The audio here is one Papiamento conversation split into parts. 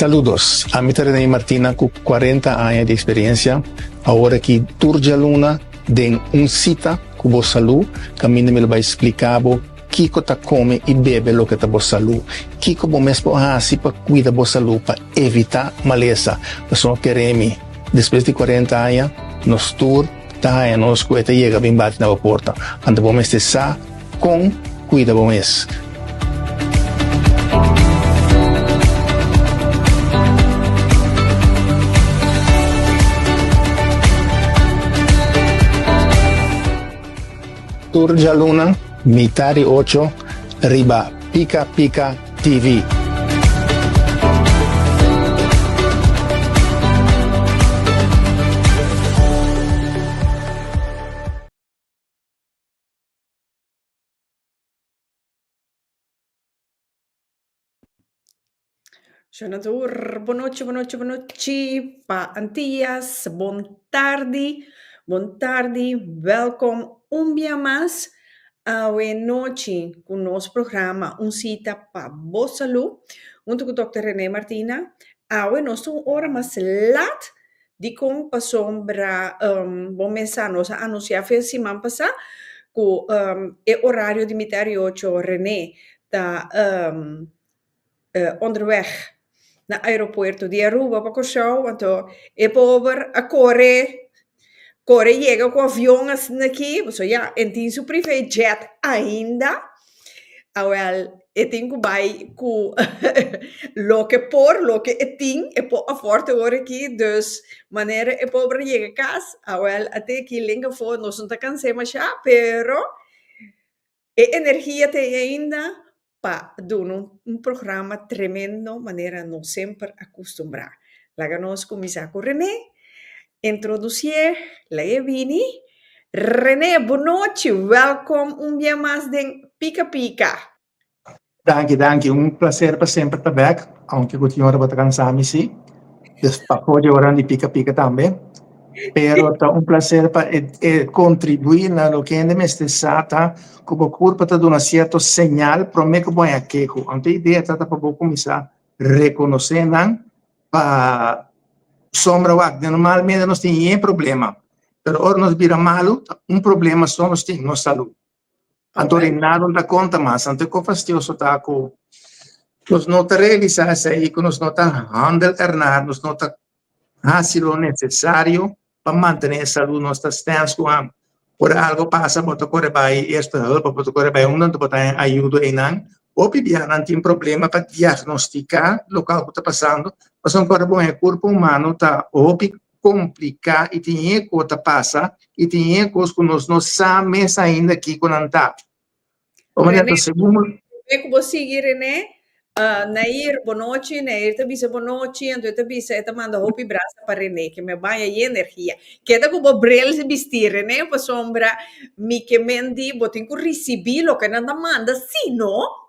Saludos, ami ta Rene Martina ku 40 aña di eksperensia. Awor aki tur djaluna den Un Sita ku Bo Salú kaminda mi lo bai splika bo kiko ta kome i bebe loke ta bo salú, kiko bo mes por hasi pa kuida bo salú pa evitá malesa. Pasobra kere mi, despues di 40 aña nos tur ta haña nos ku e ta yega bin bati na bo porta. Anto bo mester sa kon kuida bo mes. Tur djaluna mitá di ocho riba Pika Pika TV. Shonador, bonochi, bonochi, bonochi pa Antillas, bon tardi, bon tardi, welkom un bia mas awe nochi ku nos programa Un Sita pa Bo Salú huntu ku Dòkter Rene Martina. Awe nos ta un ora mas lat Dikon? Pasobra bo mes sa nos a anunsiá fe siman pasá ku e orario di mitad di ocho Rene ta onderweg na aeropuerto di Aruba pa Kòrsou, anto e pober a kore kore yega ku avion asina aki, pasobra ya e tin su privé jet ainda. Awel, e tin ku bai ku loke por, loke e tin, e por afòrt awor aki, dus manera e pober a yega kas, awel a te aki lenga afó, nos no ta kans'é mashá, pero e energia ta ei ainda pa duna un programa tremendo manera nos semper a kustumbrá. Laga nos kuminsá ku René, introdusié, laga e bini. René, bonochi, welkom un bia mas den Pika Pika. Danki, danki. Un placer pa semper ta bek, aunke ku tin ora bo ta kansa mi si. Dus pafó di ora di Pika Pika tambe. Pero ta un placer pa e, e kontribuí na loke hende mester sa ta ku bo kurpa ta duna sierto señal promé ku bo haña keho. Anto e idea ta ta pa bo kuminsá rekonosé nan pa sombra wak. Normalmente nos tin yen problema, pero ora nos bira malu, ta un problema so nos tin, nos salud. Anto Alright. nada no ta konta mas. Anto kon fastioso ta ku nos no ta realisá esei, ku nos no ta handel ernaar, nos no ta hasi lo nesesario pa mantené e salud. Nos ta stens ku am. Ora algo pasa, bo ta kore bai eerste hulp, bo ta kore bai unda bo ta haña ayudo einan. Hopi bia nan tin problema pa diagnostiká lokual ku ta pasando, pasobra ora bo haña kurpo humano ta hopi kompliká i tin e kos ta pasa i tin e kos ku nos no sa mes ainda kiko nan ta. René, promé ku bo sigui René, Nair bonochi, Nair ta bisa bonochi, anto e ta bisa e ta manda hopi brasa pa René, ke me baña ye energia. Keda ku bo bril bisti René, pasobra mi ke men di bo tin ku risibí loke nan ta manda, si no.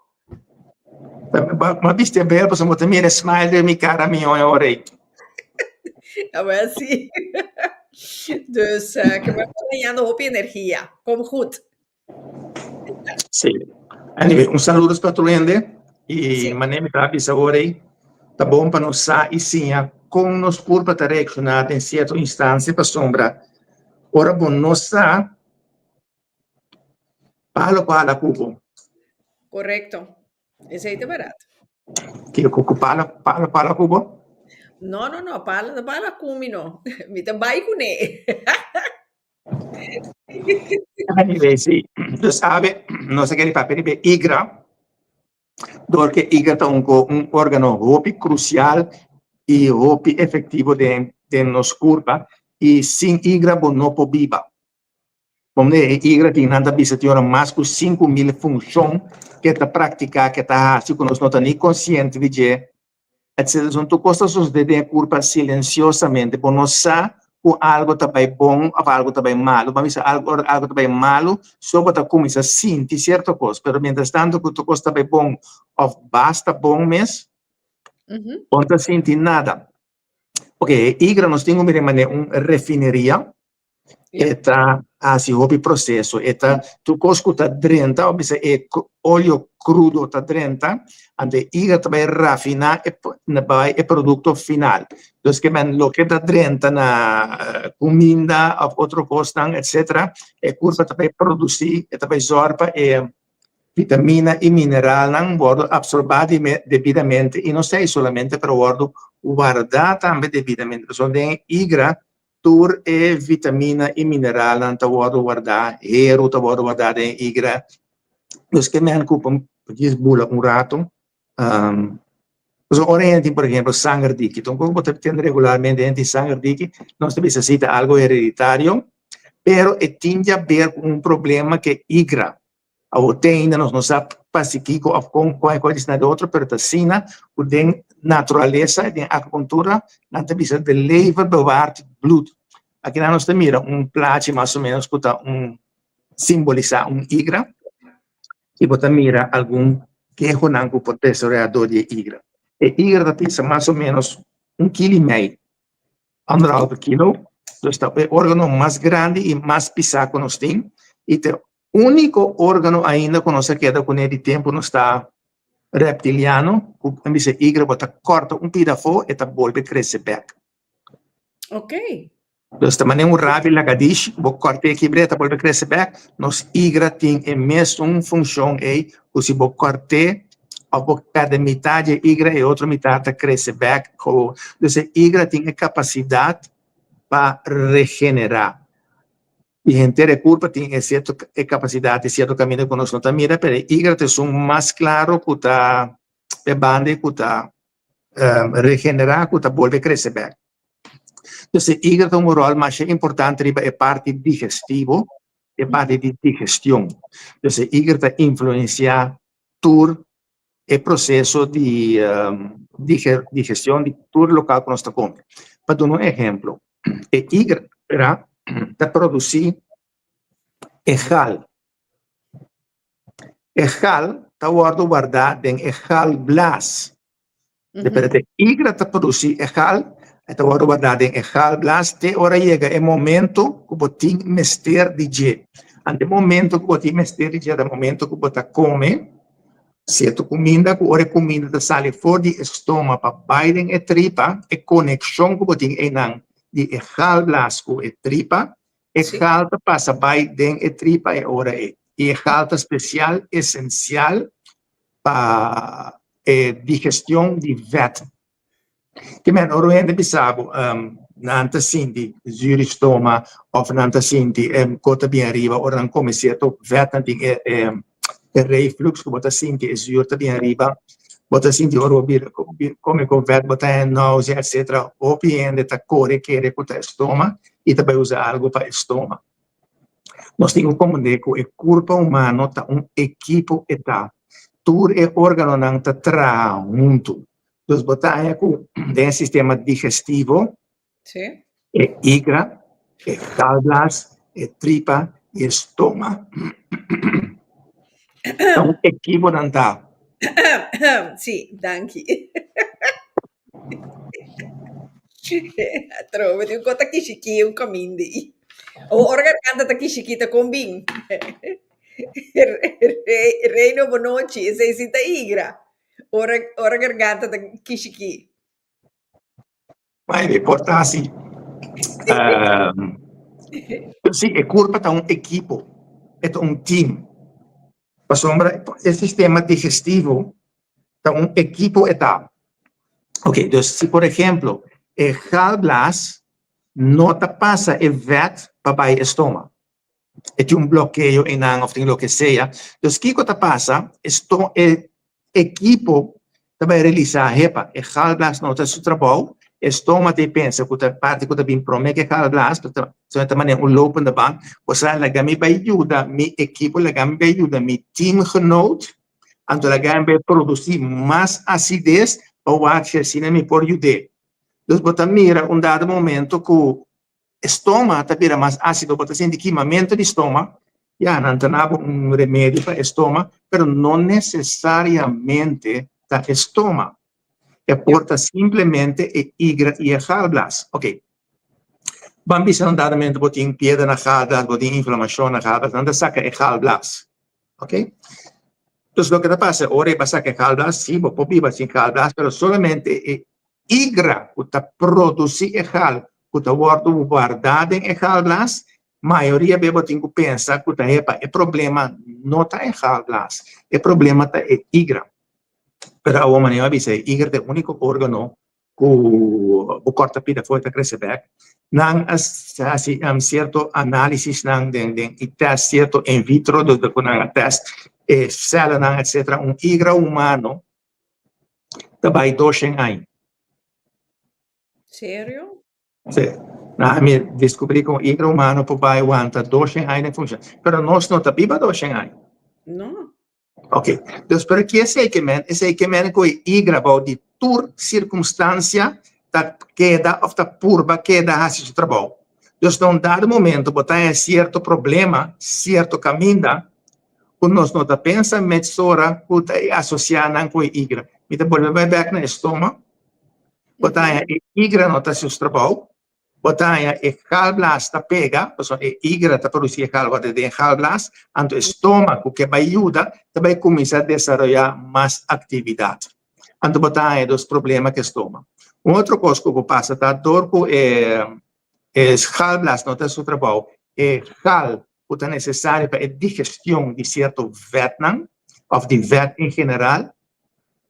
Bo a bisti e bril pasobra bo ta mira e smile den mi kara mihó e ora ei. Awel si. Dus ke me bañando hopi energia. Kom goed. Sí. Anyway, un saludo pa tur hende y Sí. manera mi ta bisa ora ei, ta bon pa nos sa y siña con nos curpa ta reacciona den cierto instancia pasobra ora bo no sa palo cu hala cu bo. Correcto. Esei ta barat. Kico cu palo palo palo cu bo? No, no, no, palo no palo cu mi no. Mi ta bai cune. Anyway, sí. Dus awe nos a kere papia riba e igra, dor ke igra ta un un organo hopi krusial i hopi efektivo den den nos kurpa i sin igra bo no por biba. Pasobra e igra tin nan ta bisa tin ora mas ku 5000 funshon ke ta praktiká, ke ta hasi ku nos no ta ni konsiente di dje. Etcetera. Son tur kos ta sosodé den e kurpa silensiosamente. Bo no sa ku algo ta bai bon òf algo ta bai malu. Bo a bisa algo ora algo ta bai malu, so bo ta kuminsá sinti sierto kos. Pero mientras tanto ku tur kos ta bai bon òf basta bon mes, bo no ta sinti nada. Oke, e igra nos tin ku mira manera un refineria. E ta. hasi hopi proseso. E ta tur kos ku ta drenta, òf bisa e olio krudo ta drenta, anto e igra ta bai rafiná e bai e produkto final. Dus ke men loke ta drenta na kuminda òf otro kosnan etsetera, e kurpa ta bai produsí, e ta bai zòrg pa e vitamina i mineralnan wòrdu apsorbá debidamente i no esei solamente pero wòrdu wardá tambe debidamente. Pasobra den e igra Tur e vitamina i mineralnan ta wòrdu wardá, heru ta wòrdu wardá den e igra. Dus ke men ku por djis bula un ratu. Pasobra ora hende tin por ehempel sanger diki, ta un kos ku bo ta tende regularmente hende tin sanger diki, nos ta bisa si ta algu hereditario, pero e tin di haber ku un problema ku e igra. Awor te ainda nos no sa pasikiko of kon kon e kos di otro, pero ta asina ku den naturalesa, den agrikultura, nan ta bisa de lever bewaart het bloed. Akinan nos ta mira un plachi mas o menos ku ta un simbolisá un igra i bo ta mira algun kehonan ku por desaroyá dor di e igra. E igra ta pisa mas o menos un kilo i mei, anderhalve kilo, dus ta e órgano mas grandi i mas pisá ku nos tin i ta Úniko órgano ainda ku nos a keda kuné di tempu nos ta reptiliano, ku nan bisa igra bo ta kòrta un pida afó e ta bolbe krese bèk. Ok. Dus ta manera un rabi lagadishi ku bo kòrt'é kibr'é e ta bolbe krese bèk, nos igra tin e mesun funshon ei ku si bo kòrt'é òf bo pèrdè mitad di e igra e otro mitad ta krese bèk. Dus e igra tin e kapasidat pa regenerá. I henter e kurpa tin e sierto e kapasidat di sierto kaminda ku nos no ta mira, pero e igra ta esun mas klaro ku ta e banda ku ta regenerá, ku ta bolbe krese bèk. Entonces e igra ta un ròl masha importante riba e parti digestivo, e parti di digestion. Entonces e igra ta influensiá tur e proseso di digestion di tur lokal ku nos ta kome. Pa duna un ehemplo, e igra ta produsí e gal. E gal ta wòrdu wardá den e galblaas. Pero e igra ta produsí e gal, e ta wòrdu wardá den e galblaas te ora yega e momento ku bo tin mester di dje. Anto e momento ku bo tin mester di dje ta e momento ku bo ta kome sierto kuminda ku ora e kuminda ta sali for di e stoma pa bai den e tripa, e konekshon ku bo tin einan di e galblaas ku e tripa, e gal ta pasa bai den e tripa e ora ei. I e gal ta spesial, esensial pa e digestion di vet. Ke men ora un hende bisa bo nan ta sinti zuur di stoma of nan ta sinti e kos ta bin ariba ora nan kome sierto vet nan tin e e reflux ku bo ta sinti e zuur ta bin ariba bo ta sinti ora bo bira kome ku vet bo ta haña nausea etcetera hopi hende ta kore kere ku ta e stoma i ta bai usa algu pa e stoma. Nos tin ku komprendé ku e kurpa humano ta un ekipo e ta. Tur e órganonan ta traha huntu. Dus bo ta haña ku den e sistema digestivo, e igra, e galblaas, e tripa i e stoma ta un ekipo nan ta. Sí, danki. Atrobe tin un kos ta kishikí un kaminda ei. Ora garganta ta kishikí ta kon bin. Reino bonochi, esei si ta igra. Ora ora garganta ta kishikí. Bai mi por ta hasi. Sí, e kurpa ta un ekipo, e ta un team. Pasobra e sistema digestivo ta un ekipo e ta. Ok, dus si por ehemplo e galblaas no ta pasa e vet pa bai e stoma, e tin un blokeo einan of tin loke sea, dus kiko ta pasa? E sto e ekipo ta bai realisá, hepa, e galblaas no ta su trabou, e stoma ta e pensa ku ta parti ku ta bin promé ku e galblaas, so e ta manera un lopende band, osea laga mi bai yuda mi ekipo, laga mi bai yuda mi teamgenoot, anto laga mi bai produsí mas asides pa wak si asina mi por yud'é. Dus bo ta mira un dado momento ku e stoma ta bira mas ácido, bo ta sinti kimamentu di stoma, ya nan ta na bo un remedio pa e stoma, pero no necesariamente ta e stoma. E por ta simplemente e igra i e galblaas. Ok. Ban bisa un dado momento bo tin piedra na galblaas, bo tin inflamacion na galblaas, nan ta saca e galblaas. Ok? Dus loke ta pasa ora e ba saca e galblaas, si bo por biba sin galblaas, pero solamente e igra cu ta produci e gal cu ta wordo warda den e galblaas, mayoria be bo tin cu pensa cu ta hepa e problema no ta e galblaas, e problema ta e igra. Pero awor manera mi a bisa e igra ta e unico organo ku bo kòrta pida for ta krese bèk. Nan a hasi sierto análisisnan den den i tèst sierto in vitro, dus ku nan a tèst e sèlanan etsetera. Un igra humano ta bai doshen aña. Serio? Sí. Nan a mi deskubrí ku un igra humano por bai wanta doshen aña den funshon. Pero nos no ta biba doshen aña. No. Ok, dus pero ki esei ke men? Esei ke men ku e igra bou di tur sirkunstansia ta keda òf ta purba keda hasi su trabou. Dus na un dado momento bo ta haña sierto problema, sierto kaminda, ku nos no ta pensa mesora ku ta e asosiá nan ku e igra. Mi ta bolbe bai bèk na e stoma, bo ta haña e igra no ta hasi su trabou, Bo ta haña e galblaas ta pega, pasobra e igra ta produsí e gal wòrdu den e galblaas, anto e stoma ku ke bai yuda ta bai kuminsá desaroyá mas aktividat. Anto bo ta haña dos problema ku e stoma. Un otro kos ku por pasa ta dor ku e e galblaas no ta hasi su trabou, e gal ku ta nesesario pa e digestion di sierto vètnan òf di vèt en general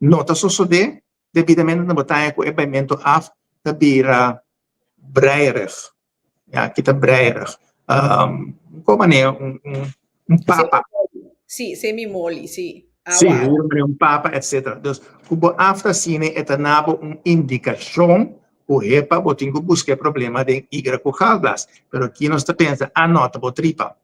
no ta sosodé, Debidamente na bo taña ku e baimentu af ta bira breierig. Ya, ki ta breierig? Kon manera un un papa. Sí, semi moli, sí. Sí, un papa, etcetera. Dus, ku bo af ta asina e ta na bo un indikashon ku hepa bo tin ku buska e problema den igra ku galblaas. Pero aki nos ta pensa, ah no, ta bo tripa.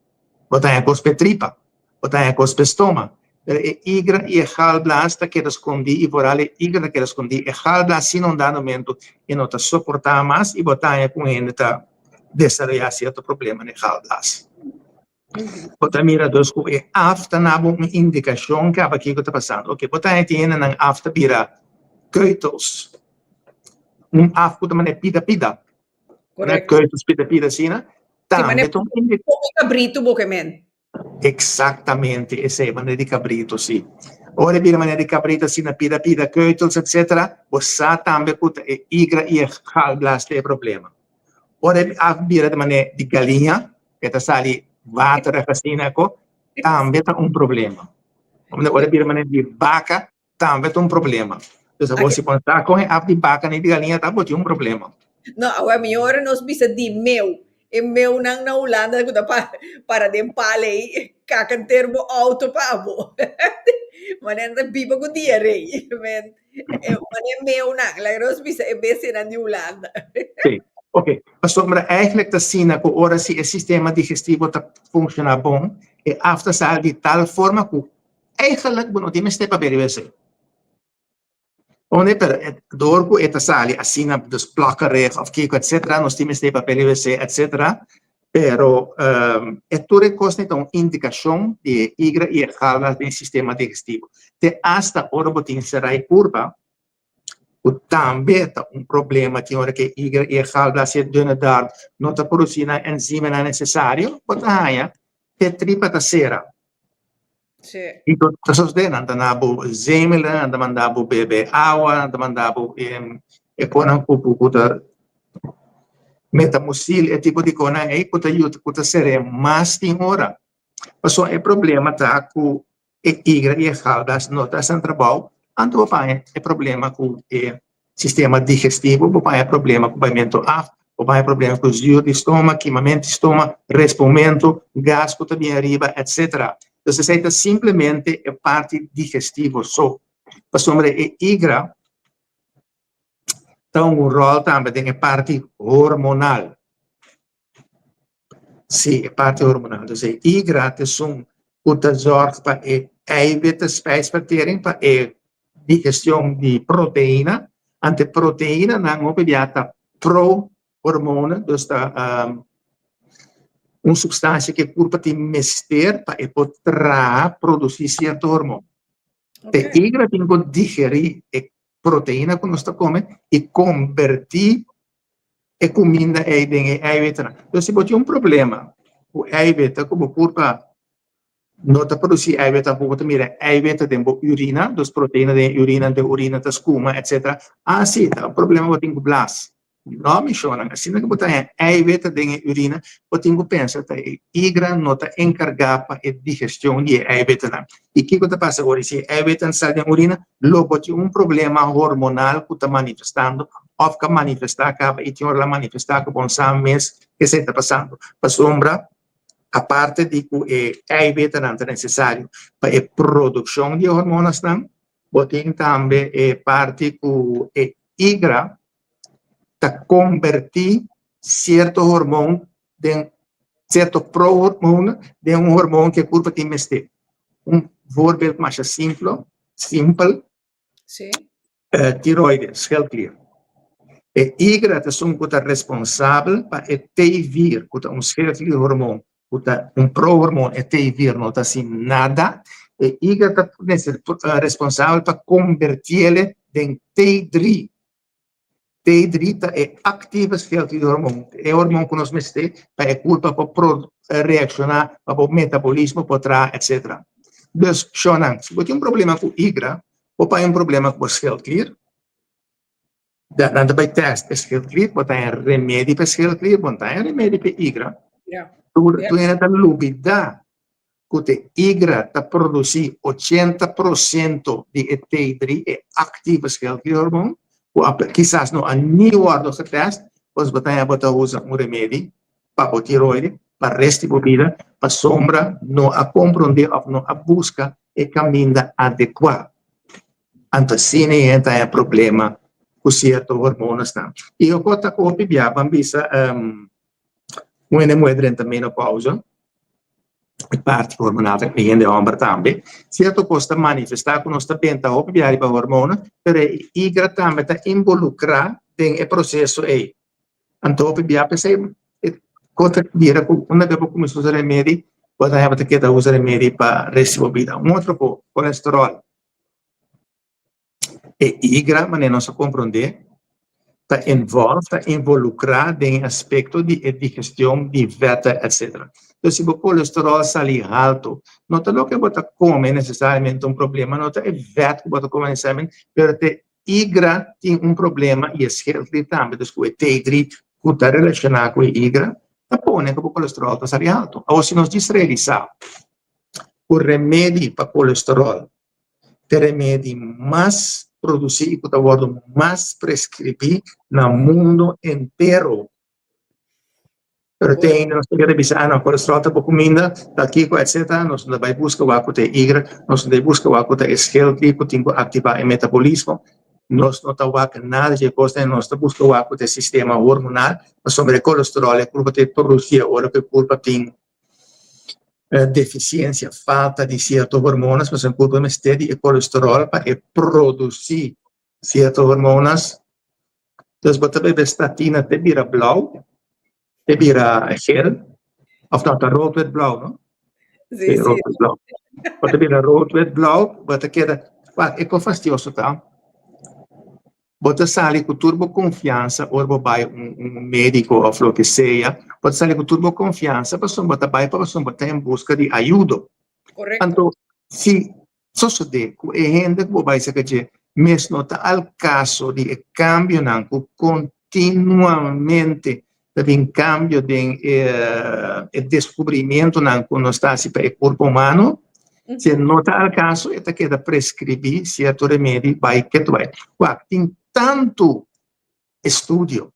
Bo taña kos p'e tripa. Bo ta haña kos p'e stoma. Pero e igra i e galblaas ta keda skondí i vooral e igra ta keda skondí. E galblaas si na un dado momento e no ta soportá mas i bo ta haña ku un hende ta desaroyá sierto problema na e galblaas. Bo ta mira dus ku e af ta na bo un indikashon kaba kiko ta pasando. Oke, bo ta haña tin hendenan af ta bira keutels. Un af ku ta manera pida pida. Korekto. Keutels pida pida asina. Tambe ta un indikashon. Kabritu bo ke men. Exactamente, esei manera di cabrito, si. Ora e bira manera di cabrito asina pida pida keutels etcetera, bo sa tambe cu ta e igra y e galblaas ta e problema. Ora e a bira di manera di galiña, ke ta sali waterig asina ako, tambe ta un problema. Ora e bira manera di baca, Tambe ta un problema. Dus abo si pon sa con e af di baca ni di galiña ta bo tin un problema. No, awe mi ora nos bisa di meu. E meunan na Hulanda ku ta pa para den pala ei, kaka enter bo auto pa abo. Manera ta biba ku diaree. Men, e manera meunan, laga nos bisa e bestianan di Hulanda. Sí, ok. Pasobra eigenlijk ta asina ku ora si e sistema digestivo ta funciona bon, e af ta sali di tal forma ku Eigenlijk bo no tin mester pa beri wc. Pone pero door ku e ta sali asina dus plakkerig of kiko etcetera nos tin mester pa beri wc etcetera pero e tur e kosnan ta un indikashon di e igra i e galblaas den e sistema digestivo. Te asta ora bo tin serai kurba ku tambe ta un problema tin ora ku e igra i e galblaas i e dunne darm no ta produsi nan enzimanan nesesario bo ta haña te tripa ta sera. Sí. I ta sosodé, nan ta na bo zemelen, nan ta manda bo bebe awa, nan ta manda bo e konan ku ku ta metamucil, e tipo di konan ei ku ta yuda ku ta ser'é mas tin ora. Pasobra e problema ta ku e igra i e galblaas no ta haci nan trabou, anto bo paña e problema ku e sistema digestivo, bo paña problema ku baimentu af, bo paña problema ku zuur di stoma, kimamentu di stoma, respomentu, gas ku ta bin ariba, etcetera. Dus esei ta simplemente e parti digestivo so. Pasobra e igra ta un ròl tambe den e parti hormonal. Sí, e parti hormonal. Dus e igra ta esun ku ta zòrg pa e eiwit, spijsvertering, pa e digestion di proteina. Anto e proteinanan hopi bia ta pro-hormonen, dus ta un substansia ku e kurpa tin mester pa e por traha, produsí sierto hormon. E igra tin ku digerí e proteina ku nos ta kome i kombertí. E kuminda ei den e eiwitnan. Entonces si bo tin un problema ku eiwit ku bo kurpa no ta produsí eiwit tampoco, bo ta mira eiwit den bo urina, dus proteina den e urina, den urina ta skuma etcetera. Ah si, ta un problema bo tin ku blas. No mi shownan, asina ku bo ta haña eiwit den e urina, bo tin ku pensa ta e igra no ta enkargá pa e digestion di e eiwitnan. I kiko ta pasa ora si e eiwitnan sali den urina? Lo bo tin un problema hormonal ku ta manifestando òf ka manifestá kaba i tin ora la manifestá ku bo no sa mes kesei ta pasando. Pasobra aparte di ku e eiwitnan ta nesesario pa e produkshon di e hormonasnan, bo tin tambe e parti ku e igra ta kombertí sierto hormon den sierto prohormon den un hormon ku e kurpa tin mester. Un voorbeeld masha simplo, simpel. Sí. Tiroides, schildklier. E igra ta esun ku ta responsabel pa e T4, ku ta un schildklierhormon, ku ta un prohormon, e T4 no ta hasi nada. E igra ta responsabel pa kombertiele den T3. T3 ta e actieve schildklierhormoon, e hormoon ku nos mester pa e kurpa por reakshoná, pa bo metabolismo por traha, etcetera. Dus, shownan, si bo tin un problema ku igra, bo por haña un problema ku bo schildklier. Nan ta bai tèst e schildklier, bo ta haña remedi pa e schildklier, bo no ta haña remedi pa e igra. Tur hende ta lubidá ku te igra ta produsí 80% di e T3, e actieve schildklierhormoon, ku kisas no a ni wòrdu getèst, pues bo ta haña bo ta usa un remedi pa bo tiroide pa rest di bo bida pasobra no a komprondé òf no a buska e kaminda adekuá. Anto asina e hende ta haña problema ku sierto hormonasnan. I oko ta ku hopi bia ban bisa Un hende muhé drenta menopausa, e parti hormonal ta e hende hòmber tambe. Sierto kos ta manifestá ku nos ta benta hopi bia riba hormona, pero e igra tambe ta involukrá den e proseso ei. Anto hopi bia p'esei e kos ta bira ku unda ke bo kuminsá usa remedi, bo ta heba ta keda usa remedi pa resti bo bida. Un otro kos, kolesteròl. E igra, manera nos a komprondé, ta involve, ta involukrá den e aspekto di e digestion di vètè, etcetera. Entonces, si bo kolesteròl sali haltu, no ta loke bo ta kome nesesariamente un problema, no ta e vèt ku bo ta kome nesesariamente, pero ta e igra tin un problema i e schildklier tambe, dus ku e T3 ku ta relashoná ku e igra, ta pone ku bo kolesteròl ta sali haltu. Awor, si nos djis realisá ku remedi pa kolesteròl ta e remedi mas produsí i ku ta wòrdu mas preskribí na mundu entero. Pero te ainda nos ta keda bisa, ah no, kolesteròl ta bo kuminda, ta kiko, etsetera. Nos no ta bai buska wak ku ta e igra, nos no ta bai buska wak ku ta e schildklier ku tin ku aktivá e metabolismo. Nos no ta wak nada dje kosnan, nos ta buska wak ku ta e sistema hormonal, pasobra e kolesteròl e kurpa ta produsí ora ku e kurpa tin Defisiensia, falta di sierto hormonas, pasobra e kurpo mester di e kolesteròl pa e produsí sierto hormonas. Entonces bo ta bebe statina te bira blou, te bira gel, òf no ta rood wit blou no? Sí, sí. Rood wit blou. Bo ta bira rood wit blou, bo ta keda, wak e kon fastioso ta. Bo ta sali ku tur bo konfiansa ora bo bai un médiko òf loke sea, bo ta sali ku tur bo konfiansa pasobra bo ta bai pasobra bo ta en buska di ayudo. Korekto. Anto si sosodé ku e hende ku bo bai saka dje mes no ta al kaso di e kambionan ku kontinuamente ta bin kambio den e deskubrimentunan ku nos ta hasi pa e kurpo humano, si e no ta al kaso e ta keda preskribí sierto remedi bai ke tu bai. Wak, tin tantu estudio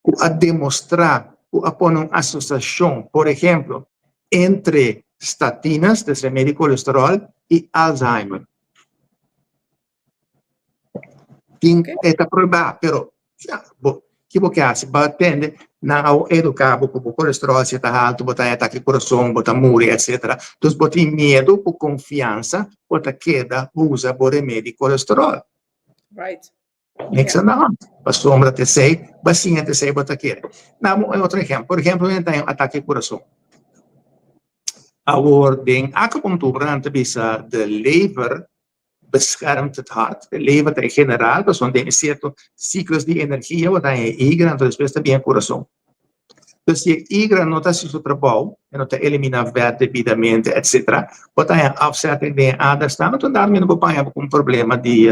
ku a demostrá, ku a pone un asosiashon, por ehemplo, entre statinas, des remedi kolesteròl, i Alzheimer. Tin e ta prueba, pero ya, bo, ki bo ke hasi? Bo a tende, nan a eduká bo ku bo kolesteròl si e ta haltu, bo ta haña atake di kurason, bo ta muri, etsetera. Dus bo tin miedu ku konfiansa bo ta keda usa bo remedi kolesteròl. Right. Niks aan de hand. Pasobra ta esei, bo a siña ta esei bo ta kere. Dame un otro ehèmpel. Por ehèmpel, un hende ta haña un atake di kurason. Awor den acupunctura nan ta bisa de lever. beschermt het hart. E lever ta e general, pasobra den e sierto siklos di energia bo ta haña e igra, anto despues ta bin e kurason. Dus si e igra no ta hasi su trabou, e no ta eliminá vèt debidamente, etcetera, bo ta haña afzetting den e adernan, anto daarmee bo por haña bo ku un problema di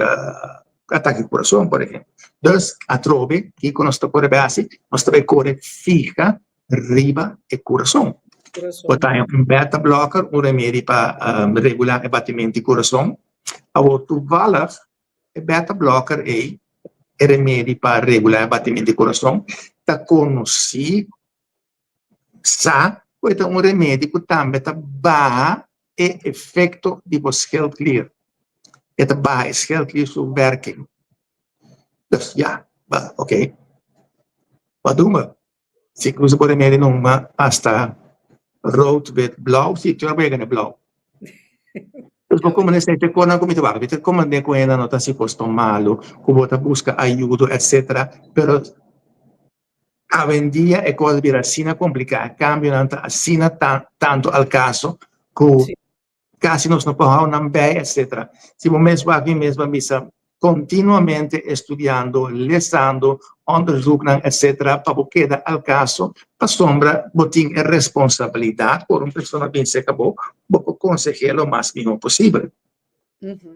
atake di kurason, por ehempel. Dus, atrobe, kiko nos ta kore bai hasi? Nos ta bai kore fiha riba e kurason. Bo ta haña un beta blocker, un remedi pa regulá e batimento di kurason. Awor, toevallig, e beta blocker ei, e remedi pa regulá e batimento di kurason, ta konosí sa ku e ta un remedi ku tambe ta baha e efekto di bo schildklier. E ta baha e schildklier su werking. Dus ya, oké, wat doen we? Si ku usa bo remedi numa hasta rood, wit, blauw, si tur a yega na blauw. Dus bo kuma nesei te konan ku mi ta wak, mi ta komand'é ku hende no ta hasi kos tan malu, ku bo ta buska ayudo etcetera, pero awendia e kos a bira asina kompliká, e kambionan ta asina tantu al kaso ku Casi nos no por hou nan bij, etc. Si bo mes wak mi mes bo a bisa continuamente estudiando, lesando, onderzoeknan, etc. Pa bo keda al caso, pasobra bo tin e responsabilidad ora un persona bin cerca bo, bo por conseh'é lo mas miho posibel.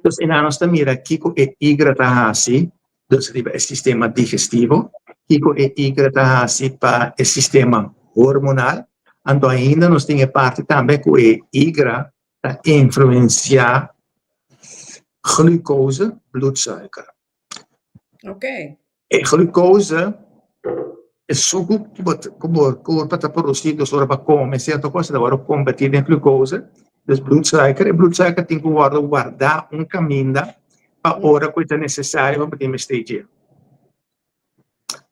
Dus einan nos ta mira kico e igra ta haci dus riba e sistema digestivo, kico e igra ta haci pa e sistema hormonal, anto ainda nos tin e parti tambe cu e igra ta influencia glucose, bloedsuiker. E glucose e suku ku bo ku bo kurpa ta produsí dus ora bo kome sierto kos ta wòrdu kombertí den glucose, dus bloedsuiker. E bloedsuiker tin ku wòrdu wardá un kaminda pa ora ku e ta nesesario pa bo tin mester dje.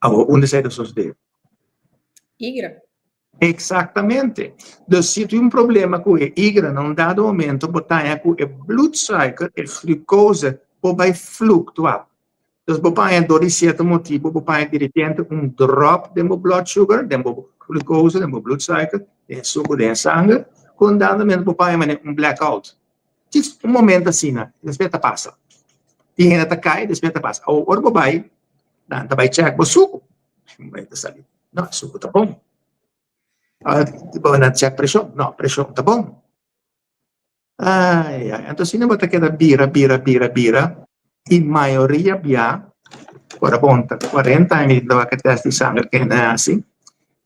Awor unda esei ta sosodé? Igra. Eksaktamente. Dus si tin un problema ku e igra na un dado momento bo ta haña ku e bloedsuiker, e glucose, por bai fluktua. Dus bo por haña dor di sierto motibu bo por haña direpente un drop den bo blood sugar, den bo glucose, den bo bloedsuiker, den e suku den e sanger, ku un dado momento bo por haña manera un blackout. Djis un momento asina, despues ta pasa. Tin hende ta kai, despues ta pasa. Awor ora bo bai, nan ta bai check bo suku. Bo ta sali, no, e suku ta bon. Bo nan check preshon, no, preshon ta bon. Ai, ai, anto asina bo ta keda bira, bira, bira, bira, i mayoria bia, ora bon ta 40 aña mi ta wak e test di sanger ku hende a hasi,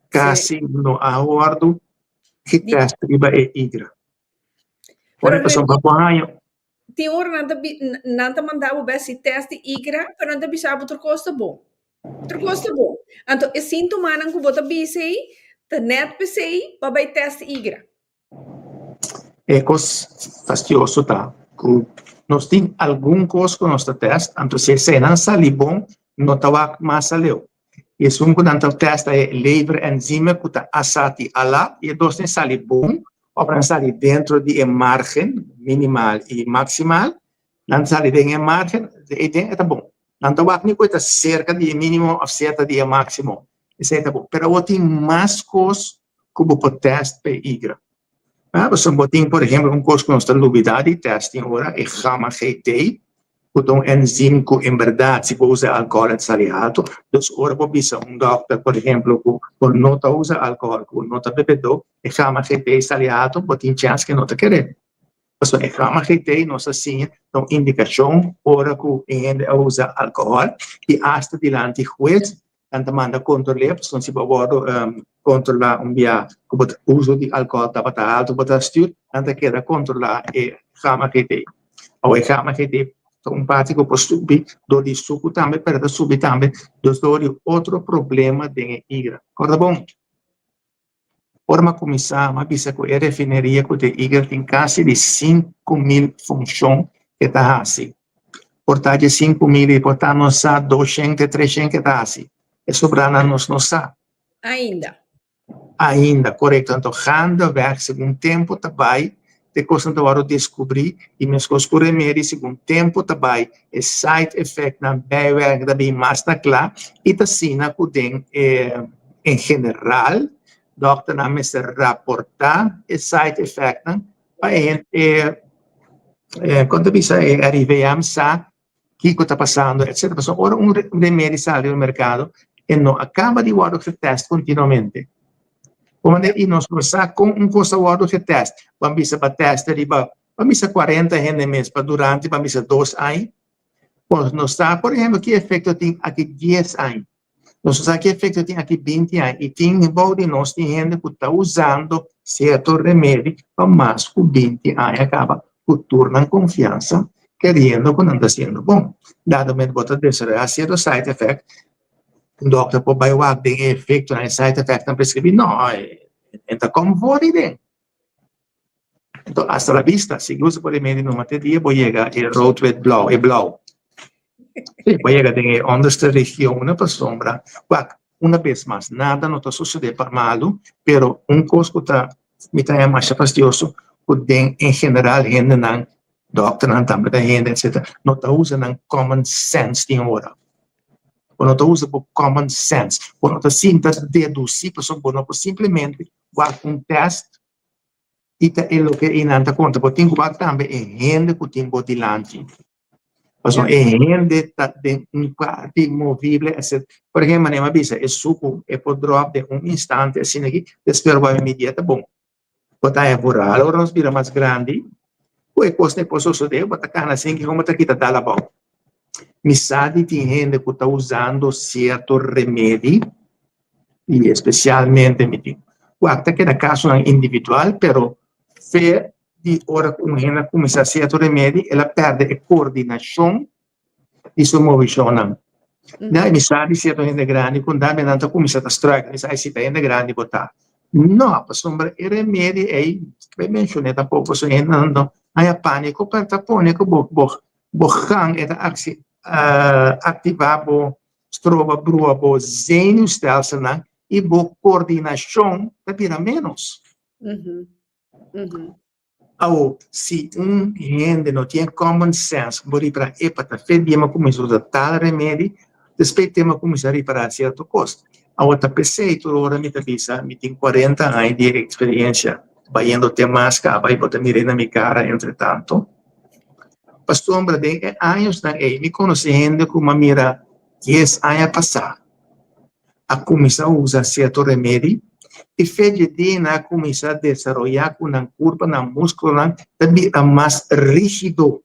kasi no a wòrdu getest riba e igra. Ora e pasobra bo haña. Tin ora nan ta nan ta manda bo bes si test di igra, pero nan ta bisa bo tur kos ta bon. Tur kos ta bon. Anto e síntomanan ku bo ta bisa ei, ta nèt p'esei pa bai test di igra. E kos fastioso ta ku nos tin algun kos ku nos ta test, anto si eseinan sali bon, no ta wak mas aleu. I esun ku nan ta test ta e leverenzime ku ta asat i alat, i e dosnan sali bon òf nan sali dentro di e margen minimal i maksimal, nan sali den e margen, e den e ta bon. Nan ta wak ni ku e ta serka di e minimo òf serka di e máksimo, esei ta bon. Pero awor tin mas kos ku bo por tèst pa e igra. Pasobra bo tin, por ehempel, un kos ku nos ta lubidá di tèst tin ora, e gamma GT, ku ta un enzim ku en bèrdat si bo usa alkohòl e ta sali haltu. Dus ora bo bisa un dòkter, por ehempel, ku bo no ta usa alkohòl, ku bo no ta bebedó, e gamma GT sali haltu, bo tin chèns ku e no ta keré. Pasobra e gamma GT nos a siña ta un indikashon ora ku e hende a usa alkohòl i asta dilanti hues nan ta manda kontrol'é pasobra si bo a wòrdu kontrolá un bia ku bo uso di alkohòl tabata haltu bo ta stür nan ta keda kontrolá e gamma GT. Awor e gamma GT ta un parti ku por subi dor di suku tambe pero ta subi tambe dus dor di otro problema den e igra. Kòrda bon. Ora mi a kuminsá, mi a bisa ku e refineria ku ta Eagle tin kasi di 5000 funshon ke ta hasi. Por ta dje 5000 i por ta nos sa doshen te treshen ke ta hasi. E sobranan nos no sa. Ainda. Ainda, korekto. Anto gaandeweg, segun tempu ta bai, te kosnan ta wòrdu deskubrí i meskos ku remedi, segun tempu ta bai, e side effectnan, bijwerking ta bin mas na kla i ta asina ku den e en general dòkternan mester raportá e side effectnan pa e hende e. Kon ta bisa e RIVM sa kiko ta pasando etcetera pasobra ora un remedi sali riba merkado e no a kaba di wòrdu getèst kontinuamente. Por manera i nos no sa kon un kos a wòrdu getèst. Ban bisa pa tèst riba ban bisa kuarenta hende mes pa durante ban bisa dos aña. Nos no sa por ehempel ki efekto tin aki dies aña. Nos no sa ki efekto tin aki binti aña i tin bou di nos tin hende ku ta usando sierto remedi pa mas ku binti aña kaba ku tur nan konfiansa keriendo ku nan ta hasiendo bon. Dado momento bo ta desaroyá sierto side effect, un dòkter por bai wak den e efektonan e side effectnan preskribí, no, e ta kòm for di den. Enton hasta la vista, si gusta por remedi numa te dia bo yega e rood wit blauw, e blauw. Sí, bo yega den e onderste regionen pasobra wak, una bes mas, nada no ta sosode pa malu, pero un kos ku ta mi ta haña masha fastioso ku den en general hendenan, dòkternan tambe ta hende etcetera, no ta usa nan common sense tin ora. Bo no ta usa bo common sense, bo no ta sinta dedusí pasobra bo no por simplemente wak un tèst i ta e loke einan ta konta. Bo tin ku wak tambe e hende ku tin bo dilanti. Pasobra e hende ta den un parti movible esei. Por ehempel, manera mi a bisa, e suku e por dròp den un instante asina aki, despues bo a mi dia ta bon. Bo ta haña vooral ora nos bira mas grandi, ku e kosnan por sosodé, bo ta kana sin ke komo ta kita dal abou. Mi sa di tin hende ku ta usando sierto remedi i espesialmente mi tin wak ta keda kasonan individual, pero fe di ora ku un hende a kuminsá sierto remedi el a pèrdè e kordinashon di su movishonnan. Na mi sa di sierto hende grandi ku tambe nan ta kuminsá ta struikel, mi sa ai si ta hende grandi bo ta. No, pasobra e remedi ei, mi menshoné tampoko pasobra hendenan no haña pániko, pero ta pone ku bo bo bo gang e ta aktivá bo stroba brua bo zenuwstelselnan i bo kordinashon ta bira ménos. Awo, si un hende no tin e common sense bo ripara epa ta fe dia mi a cuminsa usa tal remedi, despues te mi a cuminsa ripara cierto cos. Awo ta pesey tur ora mi ta bisa mi tin cuarenta aña di experiencia bayendo te mas caba y bo ta mira na mi cara entre tanto. Pasobra den e añosnan ey mi conoce hende cu mi a mira dies aña pasa. A kuminsá usa sierto remedi i fe dje dia nan a kuminsá desaroyá ku nan kurpa, nan múskulonan ta bira mas rígido.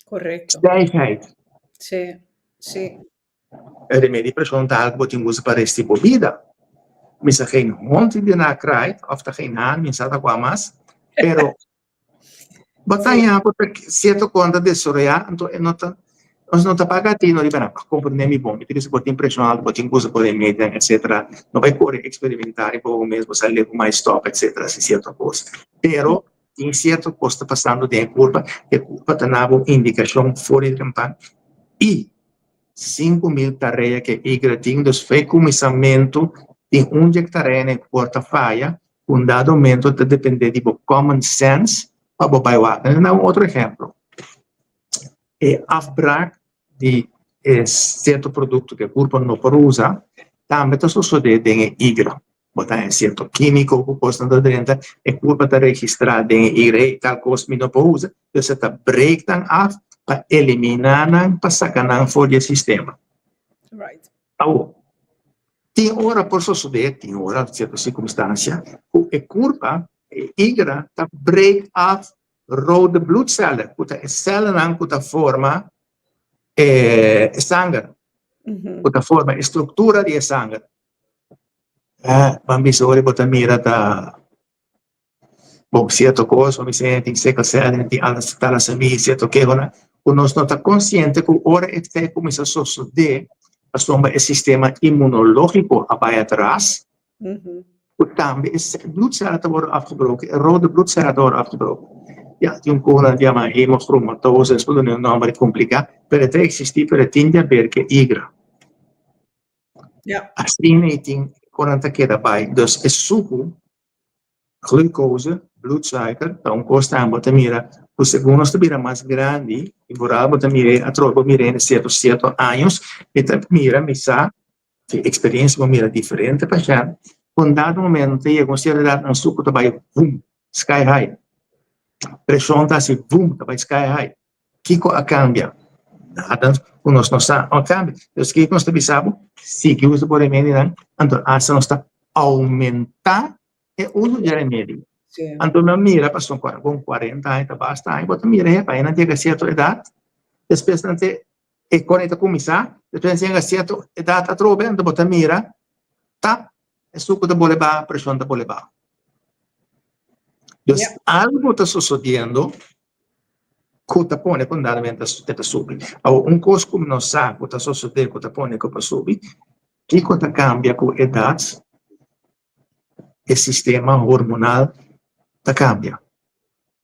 Korekto. Stijfheid. Sí, sí. E remedi preshon ta algu bo tin usa pa resti bo bida. Mi sa geen hond di na kraait òf ta geen haan, mi sa ta kua mas, pero Bo ta haña bo ta sierto kon ta desaroyá, anto e no ta, nos no ta paga tino riba nan, pa komprendé mi bon, mi ta bisa bo tin preshon altu, bo tin kusa por remedinan etcetera, no bai kore eksperimentá riba bo mes, bo sa leu ku mai stòp etcetera si sierto kos, pero tin sierto kos ta pasando den e kurpa, e kurpa ta na bo indikashon for di trempan i 5000 tarea ke igra tin, dus fe kuminsamentu tin un dje tareanan ku por ta faya, Un dado momento ta depende di bo common sense pa bo bai wak. Nan un otro ehemplo. E afbraak di e cierto producto cu e curpa no por usa, tambe ta sosode den e igra. Bo ta haña cierto quimico cu cosnan ta drenta, e curpa ta registra den e igra, hey, tal cos mi no por usa, dus e ta break nan af pa elimina nan, pa saca nan for di e sistema. Right. Awor, tin ora por sosodé, tin ora, sierto sirkunstansia, ku e kurpa, e igra, ta break af rode bloedcellen, ku ta e sèlnan ku ta forma e sanger, ku ta forma e struktura di e sanger. Ban bisa ora bo ta mira ta Bon, sierto kos, mi sey tin sickle cell, tin thalassemia, sierto kehonan, ku nos no ta konsiente ku ora e te kuminsá sosodé, pasobra e sistema inmunológiko a bai atras, ku tambe e bloedcellen ta wòrdu afgebroken, e rode bloedcellen ta wòrdu afgebroken. Ya, tin un kos nan yama hemochromatosis, por duna un nòmber kompliká, pero e ta eksistí, pero e tin di haber ku e igra. Asina e tin ku nan ta keda bai. Dus e suku Glucose, bloedsuiker, ta un kos tambe bo ta mira ku segun nos ta bira mas grandi i vooral bo ta mira atrobe bo mira hende sierto sierto años mi ta mira mi sa di eksperensia bo mira diferente pashènt ku un dado momento ta yega un sierto edat nan suku ta bai bum sky high. Preshon ta hasi boom, ta bai sky high. Kiko a kambia? Nada ku nos no sa a kambia. Dus kiko nos ta bisa bo? Sigui usa bo remedinan, anto asta nos ta oumentá e uso di remedi. Anto mi a mira pasobra kon 40 aña ta basta aña, bo ta mira hepa nan yega sierto edat, despues nan te e kon e ta kuminsá, despues nan yega sierto edat atrobe, anto bo ta mira tap e suku ta bole baha, preshon ta bole baha. Dus algo ta sosodiendo ku ta pone ku ndalamente e ta subi. Awor un kos ku nos sa ku ta sosodé ku ta pone ku pa subi, kiko ta kambia ku edat? E sistema hormonal ta kambia.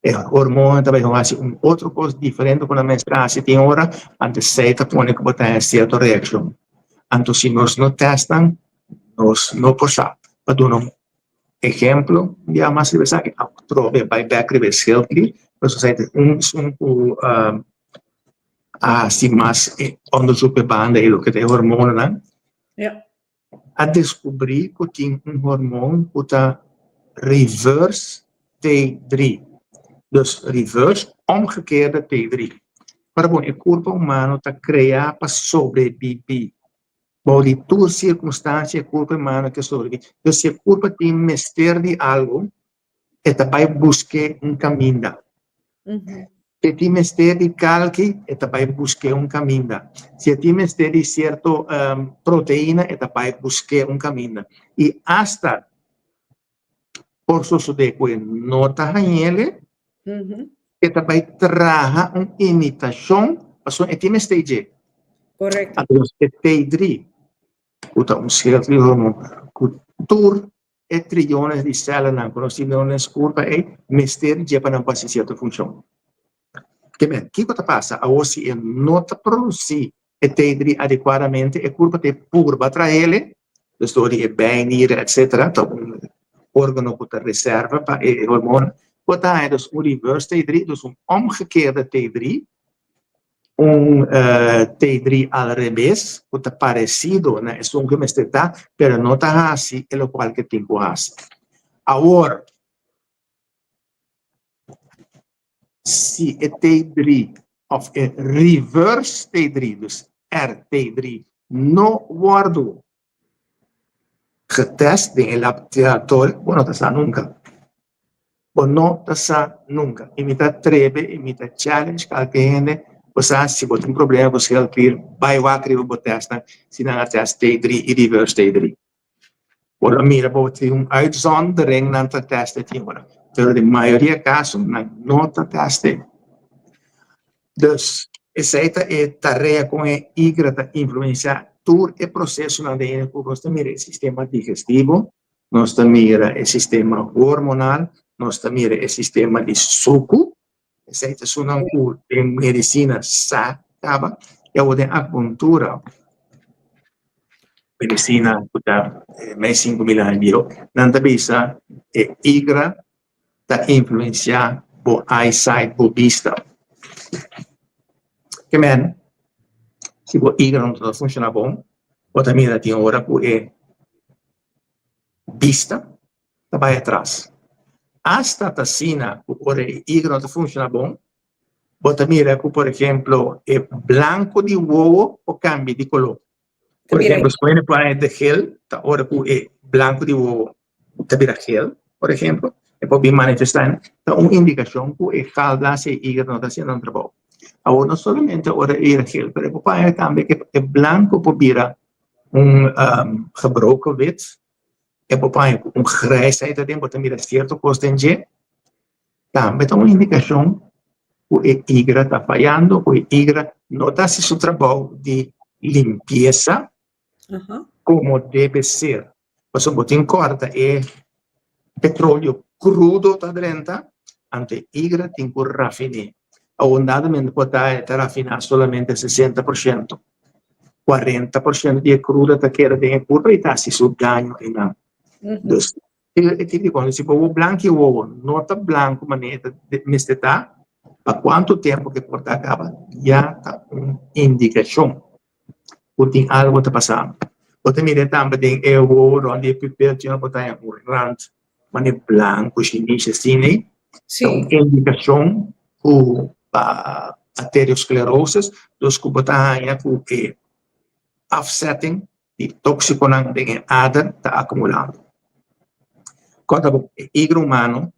E hormon ta bai hasi un otro kos diferente ku nan mester hasi tin ora, anto esei ta pone ku bo ta haña sierto reakshon. Anto si nos no tèst nan, nos no por sa. Pa duna un ehemplo, un bia mas riba esaki, atrobe bai bèk riba e schildklier, pasobra esei ta un esun ku a hasi mas onderzoek pa e banda ei loke ta e hormonanan. A deskubrí ku tin un hormon ku ta reverse T3. Dus reverse, omgekeerde T3. Ora bon, e kurpa humano ta kreá pa sobrebibí. Bou di tur sirkunstansia e kurpa humano ke sobrebibí. Dus si e kurpa tin mester di algu, e ta bai busk'é un kaminda. Si e tin mester di kalki, e ta bai busk'é un kaminda. Si e tin mester di sierto proteina, e ta bai busk'é un kaminda. I asta por sosodé ku e no ta hañ'el, e ta bai traha un imitashon pasobra e tin mester dje. Anto e T3, ku ta un sierto hormon ku tur E triones di sèlanan ku nos tin den nos kurpa ei mester dje pa nan por hasi sierto funshon. Ke men, kiko ta pasa awor si e no ta produsí e T3 adekuadamente? E kurpa ta e purba traele, dus dor di e bijnieren etsetera, ta un órgano ku ta reserva pa e hormon, bo ta haña dus un reverse T3, dus un omgekeerde T3, Un T3 al rebes ku ta paresido na esun ku mester ta, pero no ta hasi e lokual ku e tin ku hasi. Awor, si e T3 òf e reverse T3, dus RT3, no wòrdu getest den e laboratorio, bo no ta sa nunka. Bo no ta sa nunka. I mi ta trebe i mi ta challenge kalke hende, bo sa si bo tin problema ku schildklier, bai wak riba bo testnan si nan a test T3 i reverse T3. Bo lo mira bo tin un uitzondering nan ta test e tin ora, pero den mayoria kaso nan no ta test e. Dus, esei ta e tarea kon e igra ta influensiá tur e prosesonan den hende ku nos ta mira e sistema digestivo, nos ta mira e sistema hormonal, nos ta mira e sistema di suku, esei ta esunnan ku den medisina sa kaba, i awor den akupuntura, medisina ku ta mes 5000 aña bieu, nan ta bisa e igra ta influenciá bo eyesight, bo bista. Ke men, si bo igra no ta funciona bon, bo ta mira tin ora ku e bista ta bai atras. Asta ta asina ku ora e igra no ta funciona bon, bo ta mira ku, por ejemplo, e blanco di wowo por cambia di color. Por ejemplo, si bo hende pone de gel, ta ora ku e blanco di wowo ta bira gel, por ejemplo, e por bin manifestá, ta un indikashon ku e galblaas i e hígado no ta hasiendo nan trabou. Awor, no solamente ora e bira gel, pero e por paña tambe ku e blanco por bira un gebroken wit, e por paña ku un grijsheid aden, bo ta mira sierto kos den dje, tambe ta un indikashon ku e higra ta fayando, ku e higra no ta hasi su trabou di limpiesa komo debe ser. Pasobra bo tin kòrta e petroleo krudo ta drenta, anto e higra tin ku rafiné. Awor nadamente por ta e ta rafiná solamente 60%, 40% di e krudo ta keda den e kurpa i ta hasi su daño einan. Dus e tipo di kos. Si bo blanki wowo no ta blanku manera e mester ta, pa kuantu tempu ku e por ta kaba ya ta un indikashon ku tin algu ta pasando. Bo ta mira tambe den e wowo rònt di e pupil bo ta haña un rant manera blanku shinishi asina ei. Sí. Ta un indikashon ku pa arteriosclerosis, dus ku bo ta haña ku e afzetting di tóksikonan den e ader ta akumulando. Kòrda bo, e igra humano.